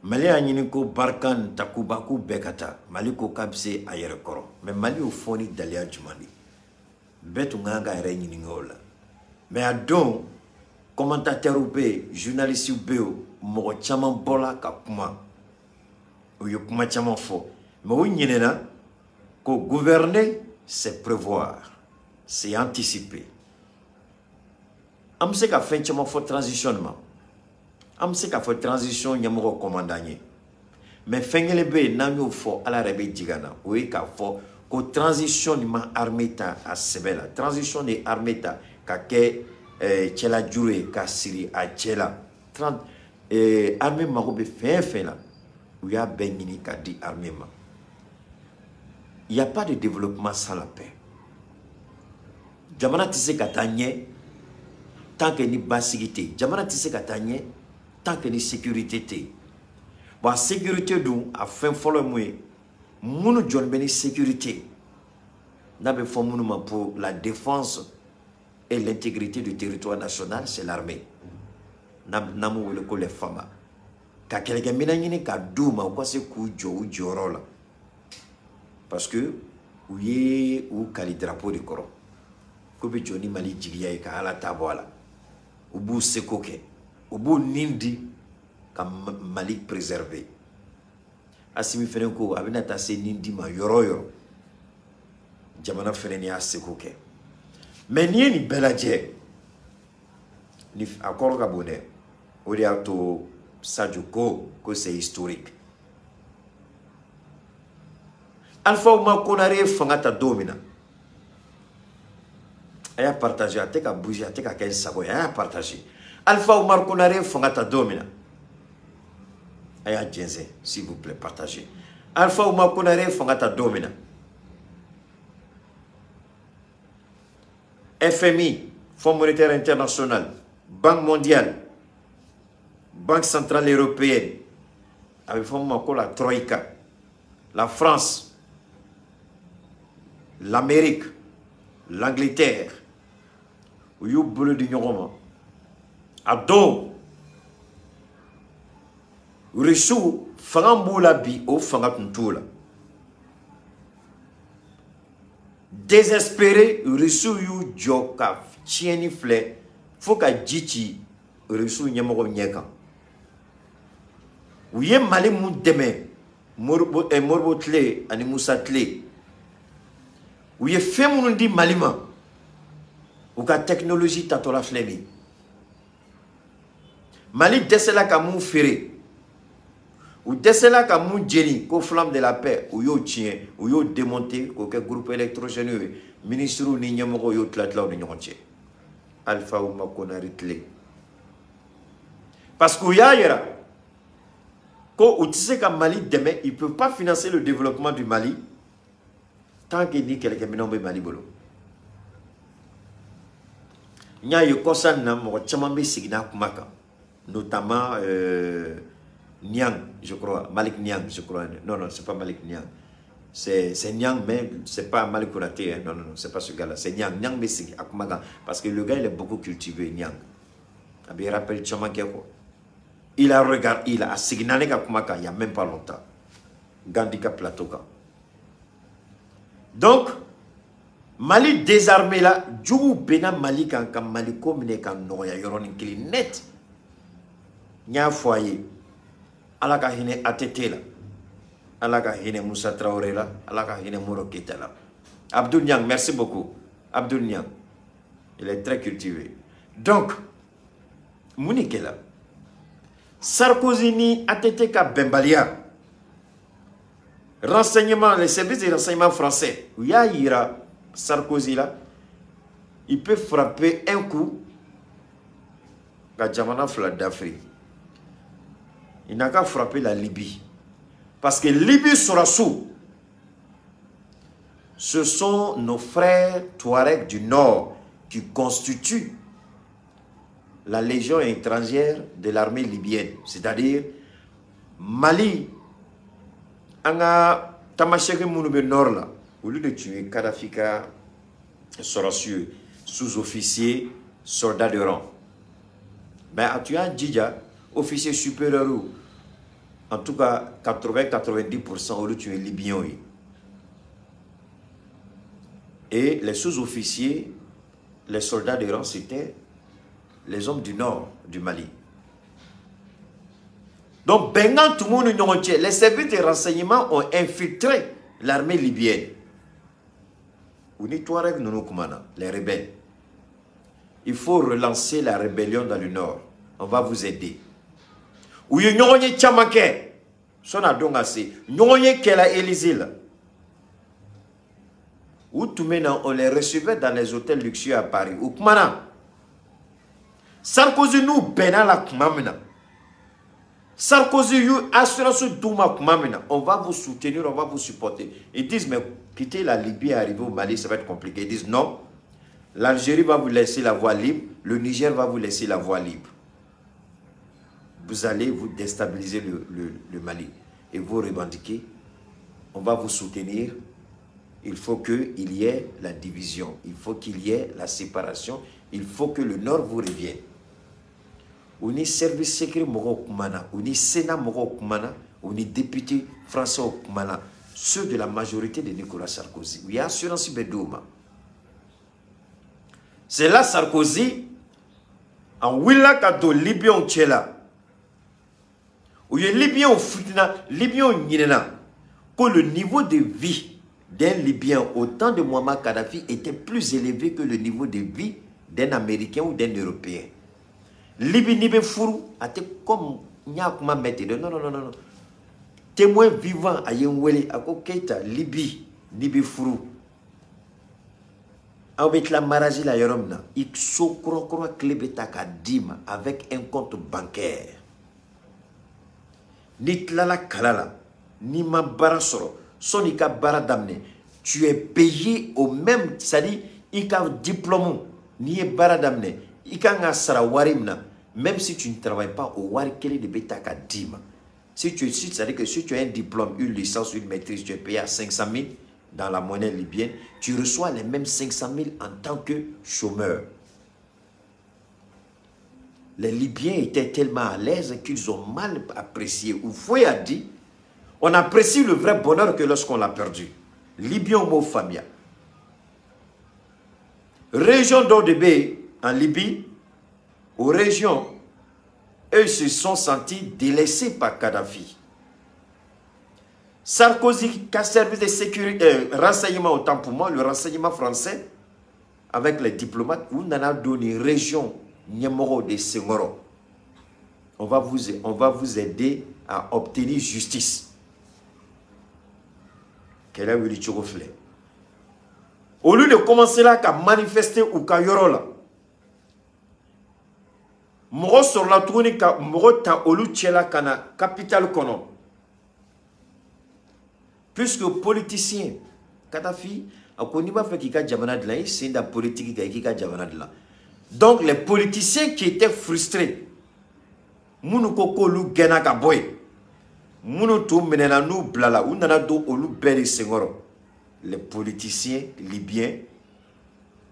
Mali y'a ɲini ko Barkhane, Takuba k'u bɛɛ ka taa, Mali ko k'a bɛ se a yɛrɛ kɔrɔ. Mais Mali y'o fɔ ni daliya jumɛn de ye? Bɛɛ tun kan k'a yɛrɛ ɲininka o la. Mais a don, commentateurs bɛ yen, journalistes bɛ yen, mɔgɔ caman bɔra ka kuma. U ye kuma caman fɔ. Mais u ɲinɛna ko gouverner, c'est prévoir, c'est anticiper. An bɛ se ka fɛn caman fɔ transition ma. An bɛ se k'a fɔ transition ɲɛmɔgɔ commandant ye. Mais fɛn kelen bɛ yen n'an y'o fɔ Ala yɛrɛ bɛ jigin an na, o ye k'a fɔ ko transition nin ma armée ta a sɛbɛ la. Transition de ye armée ta ka kɛ cɛlajuru ye ka siri a cɛ la. Armée mago bɛ fɛn fɛn la, u y'a bɛɛ ɲini ka di armée ma. Il n'y a pas de développement sans la paix. Jamana tɛ se ka taa ɲɛ tant que ni basigi tɛ yen. Jamana tɛ se ka taa ɲɛ tant que ni sécurité tɛ yen. Bon, sécurité dun, a fɛn fɔlɔ ye mun ye? Minnu jɔlen bɛ ni sécurité, n'a bɛ fɔ minnu ma pour la défense et l'intégrité du territoire national, c'est l'armée. N'an b'u wele ko les FAMa. Ka kɛlɛkɛminɛn ɲini ka d'u ma u ka se k'u jɔ u jɔyɔrɔ la. Parce que u ye u kali drapeau de kɔrɔ. K'u bɛ jɔ ni Mali jigiya ye ka Ala ta bɔ a la. U b'u seko kɛ. U b'u nin di ka Mali préserver. Assimi fɛnɛ ko a bɛna taa se nin di ma yɔrɔ o yɔrɔ. Jamana fɛnɛ y'a seko kɛ. Mais n'i ye nin bɛɛ lajɛ, ni a kɔrɔ ka bon dɛ. O de y'a to Sadio ko ko c'est historique. Alpha Oumar Konaré ye fanga ta don min na, a y'a partagé, a tɛ ka bouger, a tɛ ka kɛ n sago ye, a y'a partagé. Alpha Oumar Konaré ye fanga ta don min na, a y'a jɛnsɛn, s'il vous plaît, partagez. Alpha Oumar Konaré ye fanga ta don min na, FMI, Fonds monétaire international, Banque mondiale, Banque centrale européenne, a bɛ fɔ min ma ko la Troïka, la France, l'Amérique, l'Angleterre, u y'u bolo di ɲɔgɔn ma. A don, Rusiw fanga b'u la bi, o fanga tun t'u la. Désespéré, Rusiw y'u jɔ ka tiɲɛni filɛ fo ka ji ci Rusiw ɲɛmɔgɔw ɲɛ kan. U ye Mali mun dɛmɛ, Modibo tile ani Musa tile, u ye fɛn minnu di Mali ma, u ka technologie tatɔla filɛ nin ye. Mali dɛsɛla ka mun feere, u dɛsɛla ka mun jeni ko flamme de la paix, u y'o tiɲɛ, u y'o démonter k'o kɛ groupe électrogène ye, ministres ni ɲɛmɔgɔw y'o tila tila u ni ɲɔgɔn cɛ. Alpha Oumar Konaré tile. Parce que u y'a yira ko u tɛ se ka Mali dɛmɛ, ils peuvent pas financer le développement du Mali tant que ni kɛlɛkɛminɛnw bɛ Mali bolo. N y'a ye kɔsa in na mɔgɔ caman bɛ segin n'a kuma kan, notamment Niang, je crois, Malik Niang, je crois. Non, non, c'est pas Malik Niang. C'est Niang, mais c'est pas Malik Konaté, hein. Non, non, non, c'est pas ce gars-là. C'est Niang. Niang bɛ segin a kuma kan parce que le gars, il est beaucoup cultivé, Niang. A bɛ rappel caman kɛ quoi. Il a regardé, il a seginna ne ka kuma kan il y a même pas longtemps. Gandhi ka plateau kan. Donc, Mali désarmé la, jugu bena Mali kan ka Mali ko minɛ ka nɔgɔya yɔrɔnin kelen net. N y'a fɔ a ye, Ala ka hinɛ ATT la, Ala ka hinɛ Moussa Traoré la, Ala ka hinɛ Modibo Keïta la. Abdou Niang, merci beaucoup. Abdou Niang, il est très cultivé. Donc, mun de kɛla? Sarkozy ni ATT ka bɛnbaliya, renseignement, les services de renseignement français, u y'a yira Sarkozy là, il peut frapper un coup la jamana fila d'Afrique. Il n'a qu'à frapper la Libye. Parce que Libye sera sous. Ce sont nos frères Touaregs du Nord qui constituent la légion étrangère de l'armée libyenne. C'est-à-dire, Mali, an ka Tamasheq minnu bɛ nord la, olu de tun ye Kadhafi ka sɔrɔsiw ye, sous-officier, soldat de rang. Mais a tun y'a jija officier supérieur, en tout cas 80-90% olu tun ye libyens ye. Et les sous-officiers, les soldats de rang, c'était les hommes du nord du Mali. Donc, bɛnkan tun b'u ni ɲɔgɔn cɛ, les services de renseignement ont infiltré l'armée libyenne. U ni Touareg ninnu kumana, les rebelles. Il faut relancer la rébellion dans le nord. On va vous aider. U ye ɲɔgɔn ye caman kɛ. Sɔnni a don ka se, ɲɔgɔn ye kɛla Élysée la. U tun bɛ na, on les recevait dans les hôtels luxueux à Paris. U kumana. Sarkozy n'u bɛnna la tuma min na, Sarkozy y'u assurance d'u ma tuma min na, on va vous soutenir, on va vous supporter. Ils disent, mais quitter la Libye et arriver au Mali, ça va être compliqué. Ils disent, non, l'Algérie va vous laisser la voie libre, le Niger va vous laisser la voie libre. Vous allez vous déstabiliser le Mali et vous revendiquer, on va vous soutenir. Il faut qu'il y ait la division, il faut qu'il y ait la séparation, il faut que le Nord vous revienne. U ni service secret mɔgɔw kumana, u ni Sénat mɔgɔw kumana, u ni député français kumana, ceux de la majorité de Nicolas Sarkozy. U ye assurance bɛɛ d'u ma. C'est là Sarkozy a wulila ka don Libyens cɛ la. U ye Libyens fitina, Libyens ɲinɛna ko le niveau de vie d'un Libyen au temps de Muammar Kadhafi était plus élevé que le niveau de vie d'un Américain ou d'un Européen. Libye n'i bɛ furu a tɛ comme n y'a kuma mɛn ten dɛ, non, non, non, non, témoin vivant a ye n wele, a ko Keita, Libye n'i bɛ furu, aw bɛ tila mariage la yɔrɔ min na, i so kura kura clé bɛ ta k'a d'i ma avec un compte bancaire. N'i tilala kalan la, n'i ma baara sɔrɔ, sɔnni i ka baara daminɛ, tu es payé au même, c'est-à-dire i ka diplôme, n'i ye baara daminɛ, i kan ka sara wari min na, même si tu ne travailles pas, o wari kelen de bɛ ta ka d'i ma. Si tu, c'est-à-dire que si tu as un diplôme, une licence, une maîtrise, tu es payé à 500 000 dans la monnaie libyenne, tu reçois les mêmes 500 000 en tant que chômeur. Les Libyens étaient tellement à l'aise qu'ils ont mal apprécié. Houphouët a dit, on apprécie le vrai bonheur que lorsqu'on l'a perdu. Libyen m'o faamuya. Région dɔ de bɛ en Libye, aux régions, eux se sont sentis délaissés par Kadhafi. Sarkozy, qui a service de sécurité, renseignement, autant pour moi, le renseignement français, avec les diplomates, où on a donné région ɲɛmɔgɔw de senkɔrɔ. On va vous aider à obtenir justice. Kɛlɛ wuli cogo filɛ. Olu de commencé la ka manifester u ka yɔrɔ la. Mɔgɔ sɔrɔla tuguni ka mɔgɔ ta olu cɛla ka na capitale kɔnɔ. Puisque politicien, Kadhafi, a ko n'i b'a fɛ k'i ka jamana dilan, i sen da politique kan i k'i ka jamana dilan. Donc les politiciens qui étaient frustrés, minnu ko k'olu gɛnna ka bɔ yen, minnu tun minɛna n'u bilala, u nana don olu bɛɛ de senkɔrɔ. Les politiciens libyens,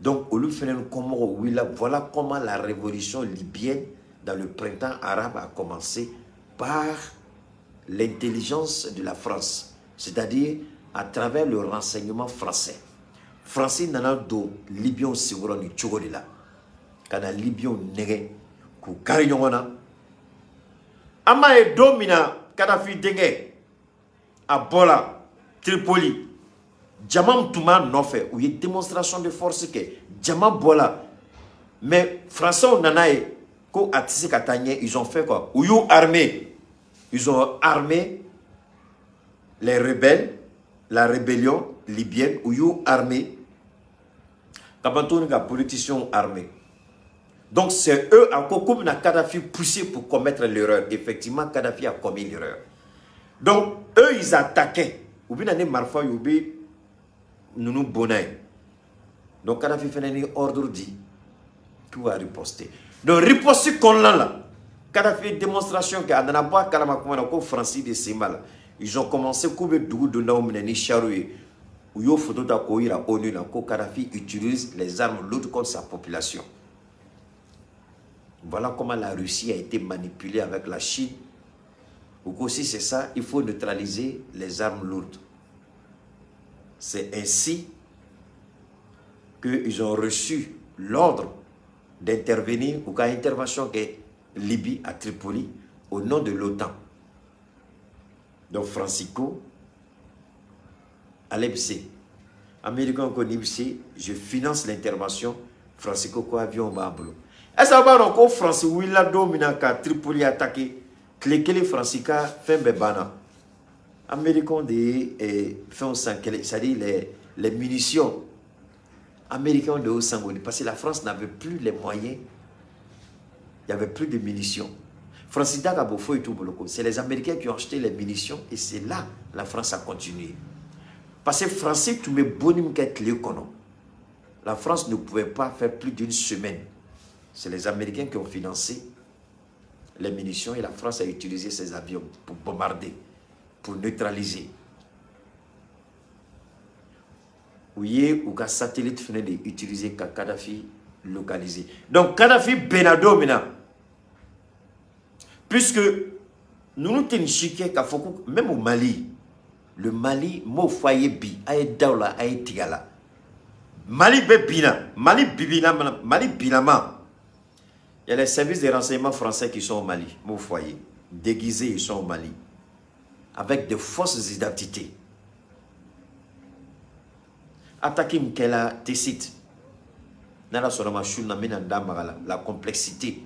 donc olu fɛnɛ kɔmɔgɔw wulila. Voilà comment la révolution libyenne dans le printemps arabe a commencé par l'intelligence de la France, c'est-à-dire à travers le renseignement français. Français nana don Libyens senkɔrɔ nin cogo de la. Ka na Libyens nɛgɛ k'u kari ɲɔgɔn na. An b'a ye don min na Kadhafi denkɛ a bɔra Tripoli, jama min tun b'a nɔfɛ, u ye démonstration de force kɛ, jama bɔra. Mais Français nana ye ko a tɛ se ka taa ɲɛ, ils ont fait quoi? U y'u armé. Ils ont armé les rebelles, la rébellion libyenne, u y'u armé. Ka ban tuguni ka politiciens armés. Donc c'est eux à quoi comme Kadhafi poussé pour commettre l'erreur. Effectivement, Kadhafi a commis l'erreur. Donc eux, ils attaquaient. Ou bien les marifa u bɛ ninnu bonna ye. Donc Kadhafi fana ni ordre di k'u va riposter. Donc riposte kɔnɔna la, Kadhafi ye démonstration kɛ, a nana bɔ a kalama kuma na ko Faransi de sen b'a la. Ils ont commencé k'u bɛ dugu dondaw minɛ ni chars ye. U y'o photo ta k'o yira ONU la ko Kadhafi utilise les armes lourdes contre sa population. Voilà comment la Russie a été manipulée avec la Chine. Ou aussi c'est ça, il faut neutraliser les armes lourdes. C'est ainsi qu'ils ont reçu l'ordre d'intervenir, ou qu'à intervention qu'est Libye à Tripoli, au nom de l'OTAN. Donc Francisco, Alepse, Américain ko je finance l'intervention, Francisco ko avion b'a bolo. Est-ce que ko France wulila don min na ka Tripoli attaquer, tile kelen Faransi ka fɛn bɛɛ banna. Américains de ye fɛnw san kɛlɛ, c'est-à-dire les munitions américains de y'o san k'o di, parce que la France n'avait plus les moyens, il n'y avait plus de munitions. France da ka bon foyi t'u bolo ko, c'est les Américains qui ont acheté les munitions et c'est là la France a continué. Parce que Français tun bɛ bonni min kɛ tile kɔnɔ, la France ne pouvait pas faire plus d'une semaine. C'est les Américains qui ont financé les munitions et la France a utilisé ses avions pour bombarder, pour neutraliser. U ye u ka satellite fana de utiliser ka Kadhafi localiser. Donc Kadhafi benna don min na, puisque ninnu tɛ nin si kɛ k'a fɔ ko même au Mali, le Mali m'o fɔ a ye bi, a ye da o la, a ye tigɛ a la. Mali bɛ bin na, Mali bibina, Mali binama. Il y a les services de renseignement français qui sont au Mali, m'o fɔ a ye. Déguisés, ils sont au Mali, avec de fausses identités. Attaque min kɛla Tessit, n'Ala sɔnna ma su na n bɛna n da maga la, la complexité.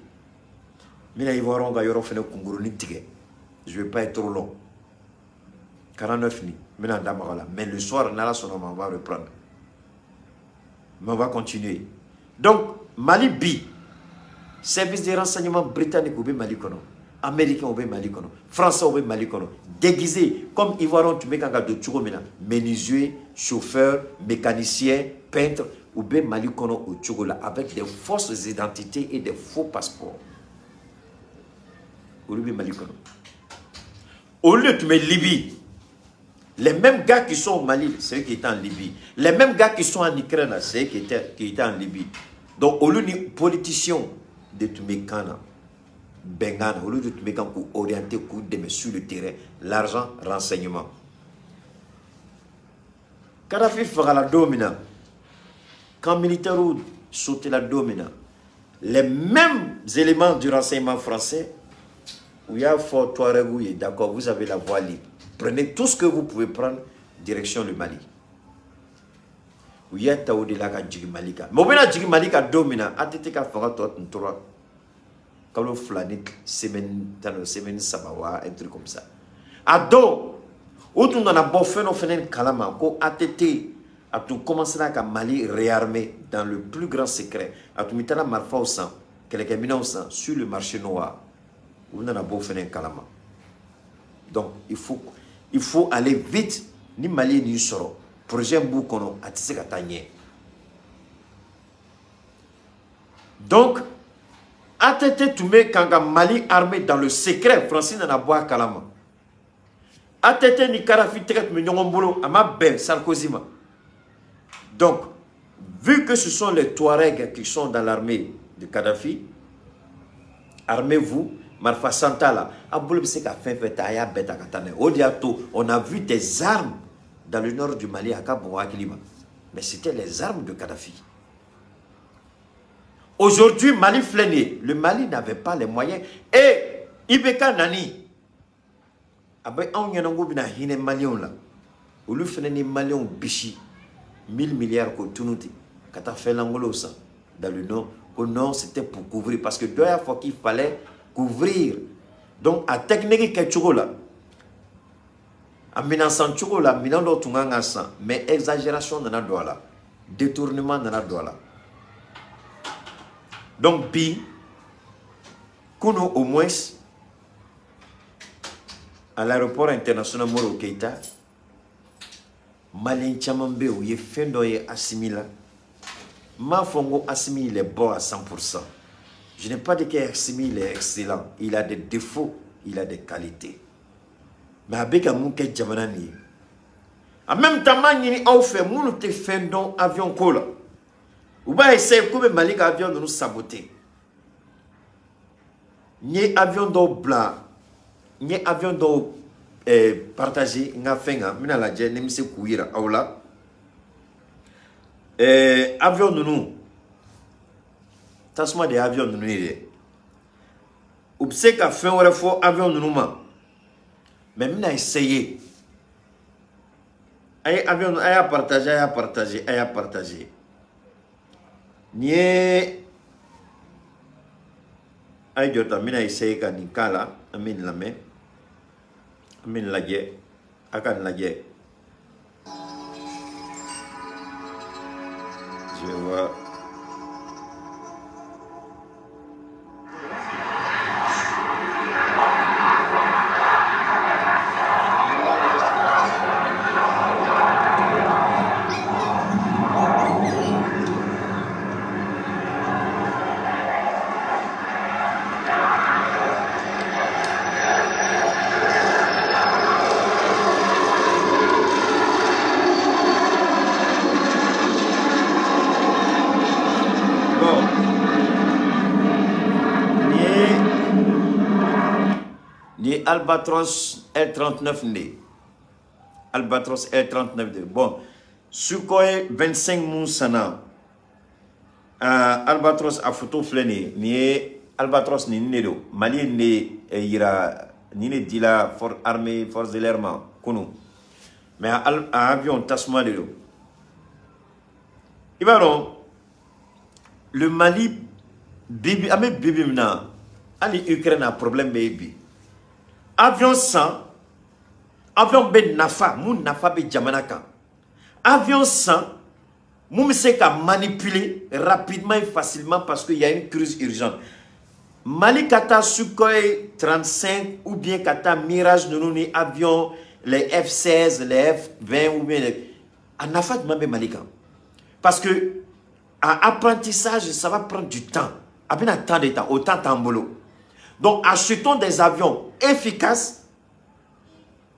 N bɛna Ivoirien ka yɔrɔ fana kunkurunin tigɛ. Je vais pas être trop long. 49 ni, n bɛna n da maga la. Mais le soir, n'Ala sɔnna ma, on va reprendre. Mais on va continuer. Donc, Mali bi, service de renseignement britannique u bɛ Mali kɔnɔ, américain u bɛ Mali kɔnɔ, français u bɛ Mali kɔnɔ, déguisé comme Ivoirien tun bɛ kan ka don cogo min na, menuisier, chauffeur, mécanicien, peintre, u bɛ Mali kɔnɔ o cogo la avec des fausses identités et des faux passeports. Olu bɛ Mali kɔnɔ. Olu de tun bɛ Libye. Les mêmes gars qui sont au Mali, c'est eux qui étaient en Libye. Les mêmes gars qui sont en Ukraine, c'est eux qui étaient en Libye. Donc, olu ni politiciens de tun bɛ kan na, bɛnkan na, olu de tun bɛ kan k'u orienter, k'u dɛmɛ sur le terrain, l'argent, renseignement. Kadhafi fagala don min na, camp militaire sauté la don min na, les mêmes éléments du renseignement français, où il y a fort Touareg, d'accord, vous avez la voie libre. Prenez tout ce que vous pouvez prendre, direction le Mali. U y'a ta o de la ka jigin Mali kan. Mais u bɛna jigin Mali kan don min na, ATT ka fanga tɔ tun tora kalo 2 ni semaine tan, semaine 3 wa, un truc comme ça. A don, u tun nana bɔ fɛn dɔ fɛnɛ kalama ko ATT a tun commencé ka Mali réarmer dans le plus grand secret. A tun bɛ taa marifaw san, kɛlɛkɛminɛnw san sur le marché noir. U nana bɔ o fɛnɛ kalama. Donc il faut aller vite. Ni Mali ye nin sɔrɔ, projet b'u kɔnɔ, a tɛ se ka taa ɲɛ. Donc ATT tun bɛ kan ka Mali armé dans le secret. Faransi nana bɔ a kalama. ATT ni Kadhafi tɛgɛ tun bɛ ɲɔgɔn bolo, a ma bɛn Sarkozy ma. Donc vu que ce sont les Touaregs qui sont dans l'armée de Kadhafi, armez-vous, marifa san t'a la, a bolo bɛ se ka fɛn fɛn ta, a y'a bɛɛ ta ka taa n'a ye. O de y'a to on a vu des armes dans le nord du Mali, a ka bon hakili ma. Mais c'était les armes de Kadhafi. Aujourd'hui, Mali filɛ, le Mali n'avait pas les moyens. Et IBK nani, a bɛ anw ɲɛna ko bɛna hinɛ maliyɛnw la, olu fana ni maliyɛnw bisi 1000 milliards k'o tunu ten ka taa fɛn lankolonw san dans le nom ko non, c'était pour couvrir, parce que dɔ y'a fɔ qu'il fallait couvrir. Donc a technique kɛcogo la, a minɛn san cogo la, minɛn dɔw tun kan ka san, mais exagération nana don a la, détournement nana don a la. Donc bi kunu, au moins à l'aéroport international Modibo Keïta, malien caman bɛ yen, u ye fɛn dɔ ye Assimi la. N m'a fɔ n ko Assimi il est bon à 100%. Je n'ai pas dit que Assimi il est excellent. Il a des défauts, il a des qualités. Mais a bɛ ka mun kɛ jamana nin ye? En même temps, n b'a ɲini aw fɛ, minnu tɛ fɛn dɔn avion ko la, u b'a essayer k'u bɛ Mali ka avion ninnu saboter. N ye avion dɔw bila, n ye avion dɔw partager n ka fɛn kan, n bɛna lajɛ ni n bɛ se k'u yira aw la. Avion ninnu, tasuma de ye avion ninnu ye dɛ. U bɛ se ka fɛn wɛrɛ fɔ avion ninnu ma, mais n bɛna essayer. A ye avion, a y'a partager, a y'a partager, a y'a partager. Nin ye, a ye jɔ ta, n bɛna essayer ka nin k'a la, an bɛ nin lamɛn, an bɛ nin lajɛ, a ka nin lajɛ. Je vais voir. Bon, nin ye Albatros L39 de ye. Albatros L39 de. Bon, Sukhoi 25 mun sanna, Albatros a photo filɛ nin ye. Nin ye Albatros nin de don. Mali ye nin de yira, nin de dila armée force de l'air ma kunun. Mais a avion tasuma de don. I b'a dɔn, le Mali bibi, an bɛ bibi min na, hali Ukraine a problème bɛ yen bi. Avion san, avion bɛ nafa, mun nafa bɛ jamana kan. Avion san, mun bɛ se ka manipuler rapidement et facilement parce qu'il y a une crise urgente. Mali ka taa Sukhoi 35 ou bien ka taa Mirage ninnu ni avion les F-16, les F-20 ou bien les... A nafa jumɛn bɛ Mali kan? Parce que à apprentissage, ça va prendre du temps. A bɛna temps de temps, o temps t'an bolo. Donc achetons des avions efficaces,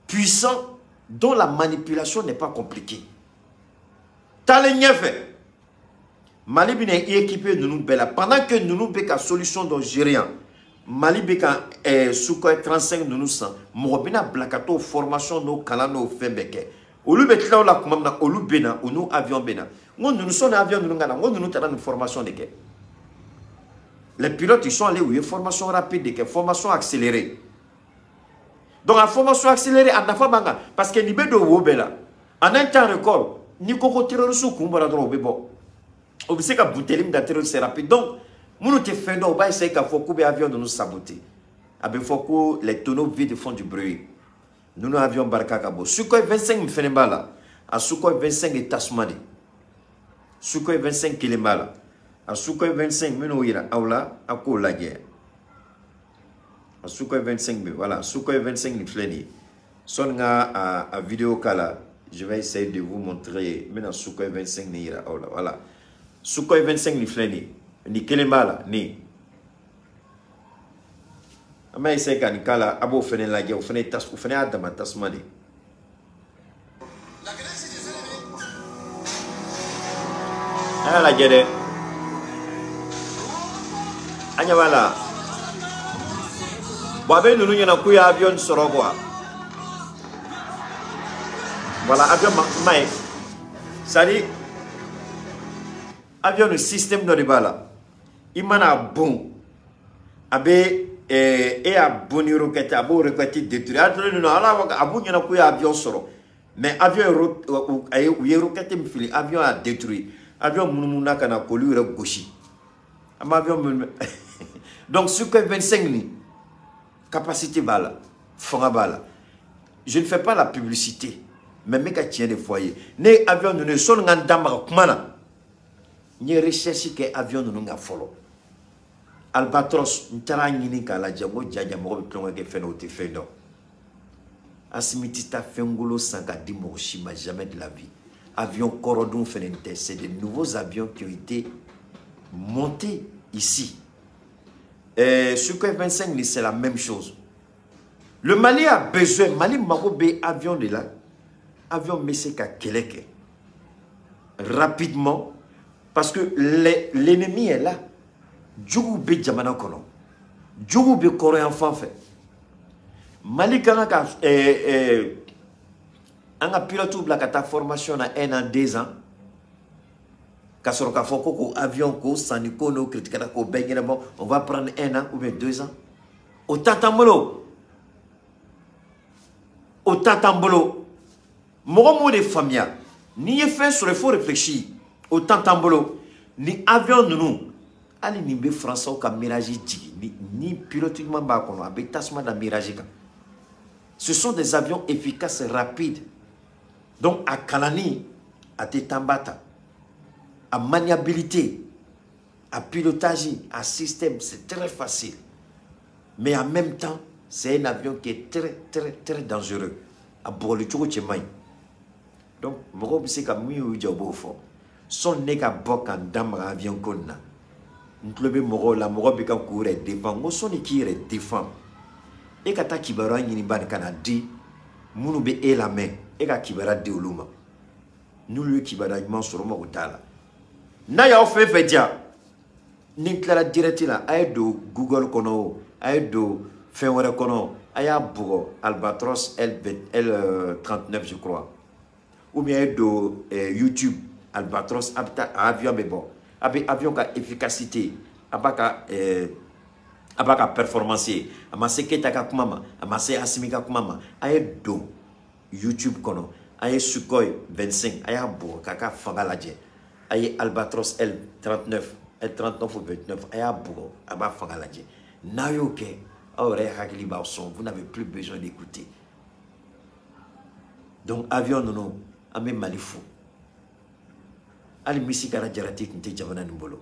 puissants, dont la manipulation n'est pas compliquée. Taalen ɲɛfɛ, Mali bɛna équipé ninnu bɛɛ la pendant que ninnu bɛ ka solution dɔ gérer yan. Mali bɛ ka Sukhoi 35 ninnu san, mɔgɔ bɛna bila ka t'o formation n'o kalan n'o fɛn bɛɛ kɛ. Olu bɛ tila o la tuma min na, olu bɛ na, u n'u avion bɛ na. N ko ninnu sɔnni avion ninnu ka na, n ko ninnu taara nin formation de kɛ. Les pilotes, ils sont allés u ye formation rapide de kɛ, formation accélérée. Donc a formation accélérée, a nafa b'an kan parce que nin bɛ don wo bɛɛ la. En un temps record, n'i ko ko terroriste kun bɔra dɔrɔn, o bɛ bɔ. O bɛ se ka buteli min da terroriste, c'est rapide. Donc minnu tɛ fɛn dɔn, u b'a essayer k'a fɔ k'u bɛ avion ninnu saboter. A bɛ fɔ ko les tonneaux vides font du bruit. Ninnu avion barika ka bon. Sukhoi 25 min fɛnɛ b'a la, a Sukhoi 25 ye tasuma de. Sukhoi 25 kelen b'a la. A Sukhoi 25 n bɛn'o yira aw la, a k'o lajɛ. A Sukhoi 25 bɛ, voilà, Sukhoi 25 nin filɛ nin ye. Sɔnni n ka a vidéo k'a la, je vais essayer de vous montrer. N bɛna Sukhoi 25 nin yira aw la, voilà. Sukhoi 25 nin filɛ nin ye. Nin kelen b'a la, nin. An b'a essayer ka nin k'a la, a b'o fɛnɛ lajɛ, o fɛnɛ ye tas, o fɛnɛ y'a dama tasuma de ye. A y'a lajɛ dɛ. An ɲɛ b'a la. Bon, a bɛ ninnu ɲɛna k'u ye avion sɔrɔ quoi. Voilà, avion ma ye. C'est à dire, Avion le système dɔ de b'a la. I mana bon a bɛ e y'a bon ni roquette, a b'o roquette détruire. A tolo ninnu ala a b'u ɲɛna k'u ye avion sɔrɔ, mais avion ye u ye roquette min fili, avion y'a détruit. Avion munumunu ka na k'olu yɛrɛ gosi. An b'a avion minnu. Donc Sukhoi 25 ni capacité b'a la, fanga b'a la. Je ne fais pas la publicité, mais n bɛ ka tiɲɛ de fɔ a ye. Ne ye avion ninnu ye, sɔnni n ka n da maga kuma na, n ye recherche kɛ avion ninnu kan fɔlɔ. Albatros, n taara ɲini k'a lajɛ, n ko jaja mɔgɔ bɛ tulonkɛ kɛ fɛn na, o tɛ fɛn dɔn. Assimi tɛ taa fɛnkolo san ka di mɔgɔ si ma, jamais de la vie. Avion kɔrɔ dun fɛnɛ tɛ, c'est des nouveaux avions qui ont été montés ici. Sukhoi 25, c'est la même chose. Le Mali a besoin, Mali mago bɛ avion de la, avion bɛ se ka kɛlɛ kɛ rapidement, parce que l'ennemi est là. Jugu bɛ jamana kɔnɔ, jugu bɛ kɔrɔ yan fan fɛ. Mali ka kan ka an ka pilote bila ka taa formation na 1 an, 2 ans, ka sɔrɔ k'a fɔ ko avion k'o sanni ko n'o critique k'o bɛɛ ɲɛnabɔ, on va prendre 1 an ou bien 2 ans. O temps t'an bolo, o temps t'an bolo. Mɔgɔ m'o de faamuya, n'i ye fɛn sɔrɔ, il faut réfléchir. O temps t'an bolo. Ni avion ninnu, hali nin bɛ Français ka Mirage jigin, ni pilote ɲuman b'a kɔnɔ, a bɛ tasuma da Mirage kan. Ce sont des avions efficaces, rapides. Donc a kalanni a tɛ temps ba ta, a maniabilité, a pilotage, a système, c'est très facile, mais en même temps c'est un avion qui est très très très dangereux. A bɔgɔli cogo cɛ man ɲi. Donc mɔgɔw bɛ se ka min y'u jɔ, u b'o fɔ. Sɔnni ne ka bɔ ka n da maga avion ko nin na, n tulo bɛ mɔgɔw la, mɔgɔ bɛ ka k'u yɛrɛ défend. N ko sɔnni k'i yɛrɛ défend, e ka taa kibaruya ɲini bani ka na di minnu bɛ e lamɛn, e ka kibaruya di olu ma. N'olu ye kibaruya ɲuman sɔrɔ, mago t'a la. N'a y'aw fɛn fɛn diya, ni n tilara direct la, a ye don Google kɔnɔ o, a ye don fɛn wɛrɛ kɔnɔ, a y'a bugɔ Albatros L L39, je crois, ou bien a ye don YouTube, Albatros, a bɛ taa avion bɛ bɔ, a bɛ avion ka efficacité, a b'a ka performance ye. A ma se Keyita ka kuma ma, a ma se Asimi ka kuma ma. A ye don YouTube kɔnɔ, a ye Sukhoi 25, a y'a bugɔ k'a ka fanga lajɛ. A ye Albatros L39, L39 ou 29, a y'a bugɔ, a b'a fanga lajɛ. N'a y'o kɛ, aw yɛrɛ hakili b'aw sɔn, vous n'avez plus besoin d'écouter. Donc avion ninnu, an bɛ Mali fo. Hali misi kɛra jarati tun tɛ jamana nin bolo.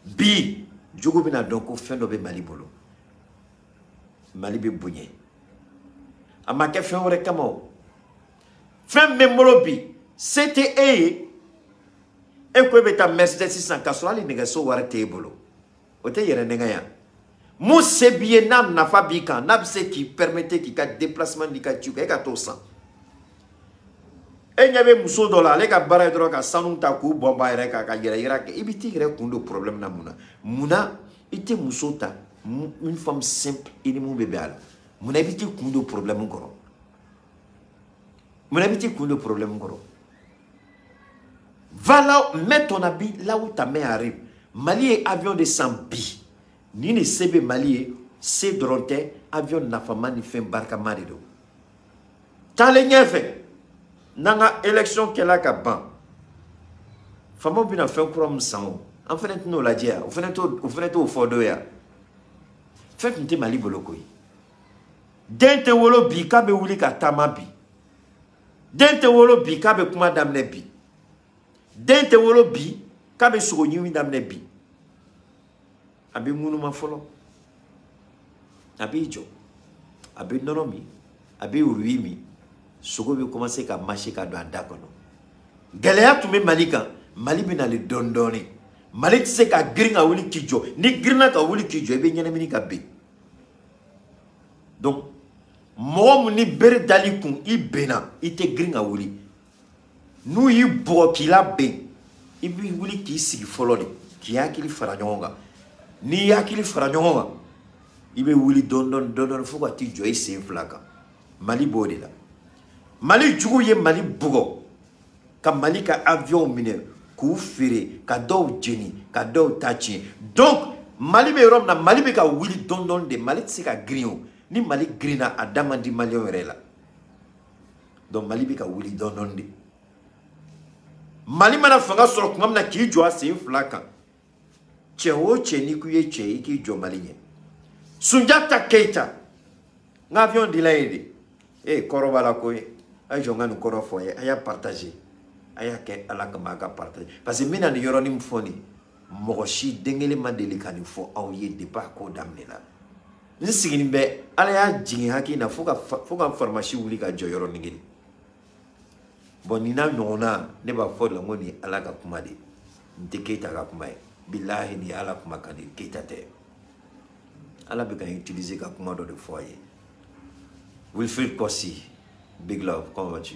Bi jugu bɛna dɔn ko fɛn dɔ bɛ Mali bolo. Mali bɛ bonya, a ma kɛ fɛn wɛrɛ kama. O fɛn bɛ n bolo bi, se tɛ e ye, e ko e bɛ taa Mercedes sisan, k'a sɔrɔ hali nɛgɛso wari t'e bolo, o tɛ yɛrɛ nɛgɛ yan. Mun se b'i ye, n'a nafa b'i kan, n'a bɛ se k'i permettre k'i ka déplacement n'i ka ciw kɛ, e ka t'o san. E ɲɛ bɛ muso dɔ la, ale ka baara ye dɔrɔn ka sanu ta k'u bɔn ba yɛrɛ kan ka yɛrɛ yira kɛ. I bɛ t'i yɛrɛ kun don problème na mun na? Mun na i tɛ muso ta, une femme simple, i ni mun bɛ bɛn a la? Mun na i bɛ t'i kun don problème kɔrɔ? Mun na i bɛ t'i kun don problème kɔrɔ? Va là, mets ton habit là où ta main arrive. Mali ye avion de san bi. Ni ne se bɛ Mali ye, se dɔrɔn tɛ, avion nafama ni fɛn barikama de don. Taalen ɲɛfɛ, n'an ka élection kɛla ka ban, faamaw bɛna fɛn kura min san o, an fɛnɛ tɛn'o lajɛ yan, o fɛnɛ t'o fɔ dɔ yan. Fɛn tun tɛ Mali bolo koyi. Den tɛ wolo bi k'a bɛ wuli ka taama bi. Den tɛ wolo bi k'a bɛ kuma daminɛ bi. Den tɛ wolo bi k'a bɛ sogo ɲimi daminɛ bi. A bɛ ŋunuma fɔlɔ, a b'i jɔ, a bɛ nɔnɔ min, a bɛ wuruyi min, sogo bɛ commencer ka mâcher ka don a da kɔnɔ. Gɛlɛya tun bɛ Mali kan, Mali bɛ nalen dɔɔni dɔɔni. Mali tɛ se ka girin ka wuli k'i jɔ. Ni girinna ka wuli k'i jɔ, i bɛ ɲɛnamini ka bin. Donc mɔgɔ mun ni bere dali kun i benna, i tɛ girin ka wuli. N'u y'i bugɔ k'i labɛn, i b'i wuli k'i sigi fɔlɔ de, k'i hakili fara ɲɔgɔn kan. N'i y'i hakili fara ɲɔgɔn kan, i bɛ wuli dɔɔni dɔɔni dɔɔni fo ka t'i jɔ i sen fila kan. Mali b'o de la. Mali jugu ye Mali bugɔ ka Mali ka avion minɛ. K'u feere, ka dɔw jeni, ka dɔw ta tiɲɛ. Donc Mali bɛ yɔrɔ min na, Mali bɛ ka wuli dɔɔni dɔɔni de. Mali tɛ se ka girin o. Ni Mali girinna, a da man di maliyɛnw yɛrɛ la. Donc Mali bɛ ka wuli dɔɔni dɔɔni de. Mali mana fanga sɔrɔ tuma min na k'i jɔ a sen fila kan, cɛ o cɛ n'i ko i ye cɛ ye, i k'i jɔ Mali ɲɛ. Sunjata Keita, n ka avion dila ye de. Ee, kɔrɔ b'a la koyi. A ye jɔ n ka nin kɔrɔ fɔ a ye, a y'a partager. A y'a kɛ Ala kama, a ka partager. Parce que n bɛna nin yɔrɔnin min fɔ nin, mɔgɔ si den kelen ma deli ka nin fɔ aw ye depuis a ko daminɛ la. N sigilen bɛ, Ala y'a jigin hakili na fo ka pharmacie wuli ka jɔ yɔrɔnin kelen. Bon, nin n'a ɲɔgɔnna, ne b'a fɔ de la n ko nin ye Ala ka kuma de ye. Nin tɛ Keita ka kuma ye. Bilahi, nin ye Ala kuma kan de ye, Keita tɛ. Ala bɛ ka n utiliser ka kuma dɔ de fɔ a ye. Wilfried Kossi, big love, comment vas-tu?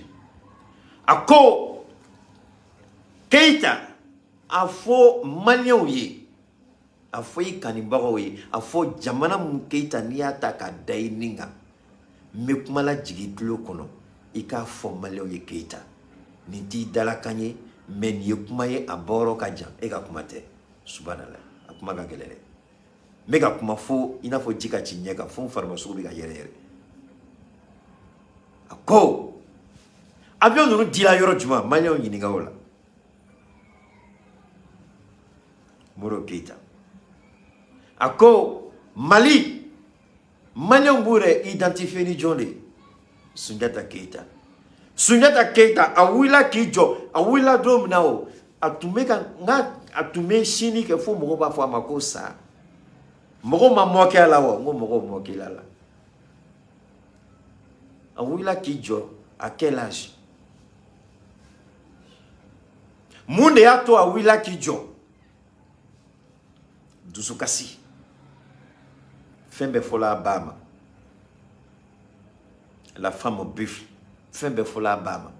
A ko Keita, a fɔ maliyɛnw ye, a fɔ i kanibagaw ye, a fɔ jamana mun Keita n'i y'a ta k'a da i nin kan, n bɛ kuma lajigin tulo kɔnɔ, i k'a fɔ maliyɛnw ye Keita. Nin t'i dalakan ye, mais nin ye kuma ye, a bɔyɔrɔ ka jan, e ka kuma tɛ. Subhanallah, a kuma ka gɛlɛn dɛ. N bɛ ka kuma fo i n'a fɔ ji ka ci ɲɛ kan, fo n farimasogo bɛ ka yɛrɛ yɛrɛ. A ko avion ninnu dila yɔrɔ jumɛn, maliyɛnw ɲininka o la. Modibo Keita a ko Mali, maliyɛnw b'u yɛrɛ identifier ni jɔn de ye? Sunjata Keita. Sunjata Keita a wulila k'i jɔ, a wulila don min na o, a tun bɛ ka n ka a tun bɛ sini kɛ fo mɔgɔw b'a fɔ a ma ko sa. Mɔgɔw ma mɔkɛ a la wa? N ko mɔgɔw mɔkɛla la. A wulila k'i jɔ à quel âge? Mun de y'a to a wulila k'i jɔ? Dusukasi. Fɛn bɛɛ fɔla a ba ma. La femme au buffle. Fɛn bɛɛ fɔla a ba ma.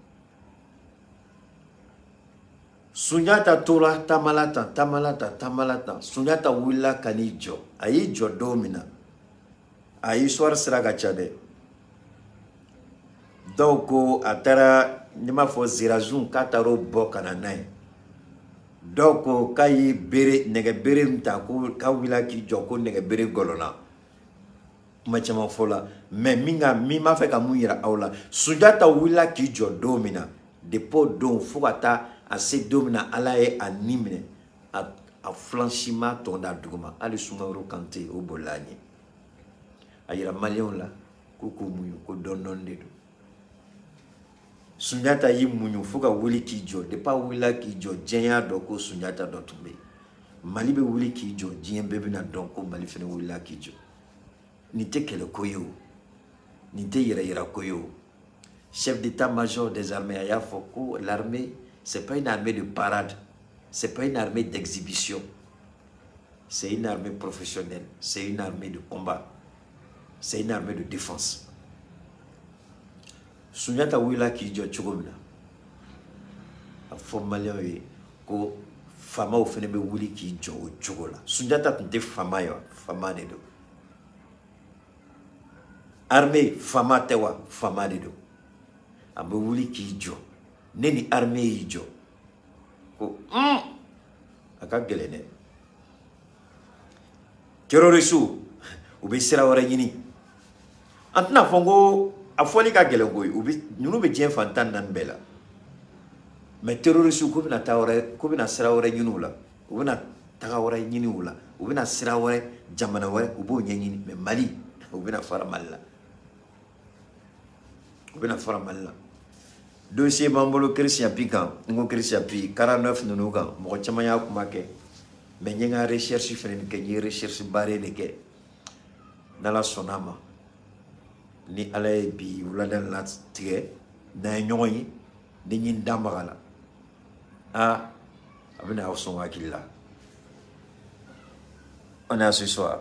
Sunjata tora taamala tan, taamala tan, taamala tan. Sunjata wulila ka n'i jɔ. A y'i jɔ don min na, a histoire sira ka ca dɛ. Dɔw ko a taara, ne m'a fɔ Zerazun k'a taara o bɔ ka na n'a ye. Dɔw ko k'a ye bere, nɛgɛ bere min ta, ko k'a wulila k'i jɔ ko nɛgɛ bere gɔlɔnna. Kuma caman fɔ la, mais min ka min b'a fɛ ka mun yira aw la, Sunjata wulila k'i jɔ don min na, depuis o don fo ka taa a se don min na Ala ye a ni minɛ, a flansi ma tɔn da duguma, hali Sumaworo Kante o bolila a ɲɛ. A yira maliyɛnw la k'u k'u muɲu, ko dɔɔni dɔɔni de don. Sunjata y'i muɲu fo ka wuli k'i jɔ. Depuis a wulila k'i jɔ, diɲɛ y'a dɔn ko Sunjata dɔ tun bɛ yen. Mali bɛ wuli k'i jɔ, diɲɛ bɛɛ bɛna dɔn ko Mali fana wulila k'i jɔ. Nin tɛ kɛlɛko ye o, nin tɛ yɛrɛyirako ye o. Chef d'état-major des armées a y'a fɔ ko l'armée, c'est pas une armée de parade, c'est pas une armée d'exhibition, c'est une armée professionnelle, c'est une armée de combat, c'est une armée de défense. Sunjata wulila k'i jɔ cogo min na, a fɔ maliyɛnw ye ko faamaw fana bɛ wuli k'i jɔ o cogo la. Sunjata tun tɛ faama ye wa? Faama de don. Armée faama tɛ wa? Faama de don. A bɛ wuli k'i jɔ. Ne ni armée y'i jɔ ko a ka gɛlɛn dɛ. Terroriste u bɛ sira wɛrɛ ɲini. An tɛna fɔ ko a fɔli ka gɛlɛn koyi, u bɛ ninnu bɛ diɲɛ fan 14 bɛɛ la. Mais terroriste k'u bɛna taa wɛrɛ, k'u bɛna sira wɛrɛ ɲini u la, u bɛna taga wɛrɛ ɲini u la, u bɛna sira wɛrɛ, jamana wɛrɛ, u b'o ɲɛɲini. Mais Mali, u bɛna fara Mali la. U bɛna fara Mali la. Dossier b'an bolo Christian Pi kan, n ko Christian Pi 49 ninnu kan, mɔgɔ caman y'a kuma kɛ. Mais n ye n ka recherche fɛnɛ kɛ, n ye recherche baara de kɛ. N'Ala sɔnna a ma, ni Ala ye bi wulada latigɛ, n'an ye ɲɔgɔn ye, ni n ye n da maga la, a bɛna aw sɔn hakili la. On est à ce soir.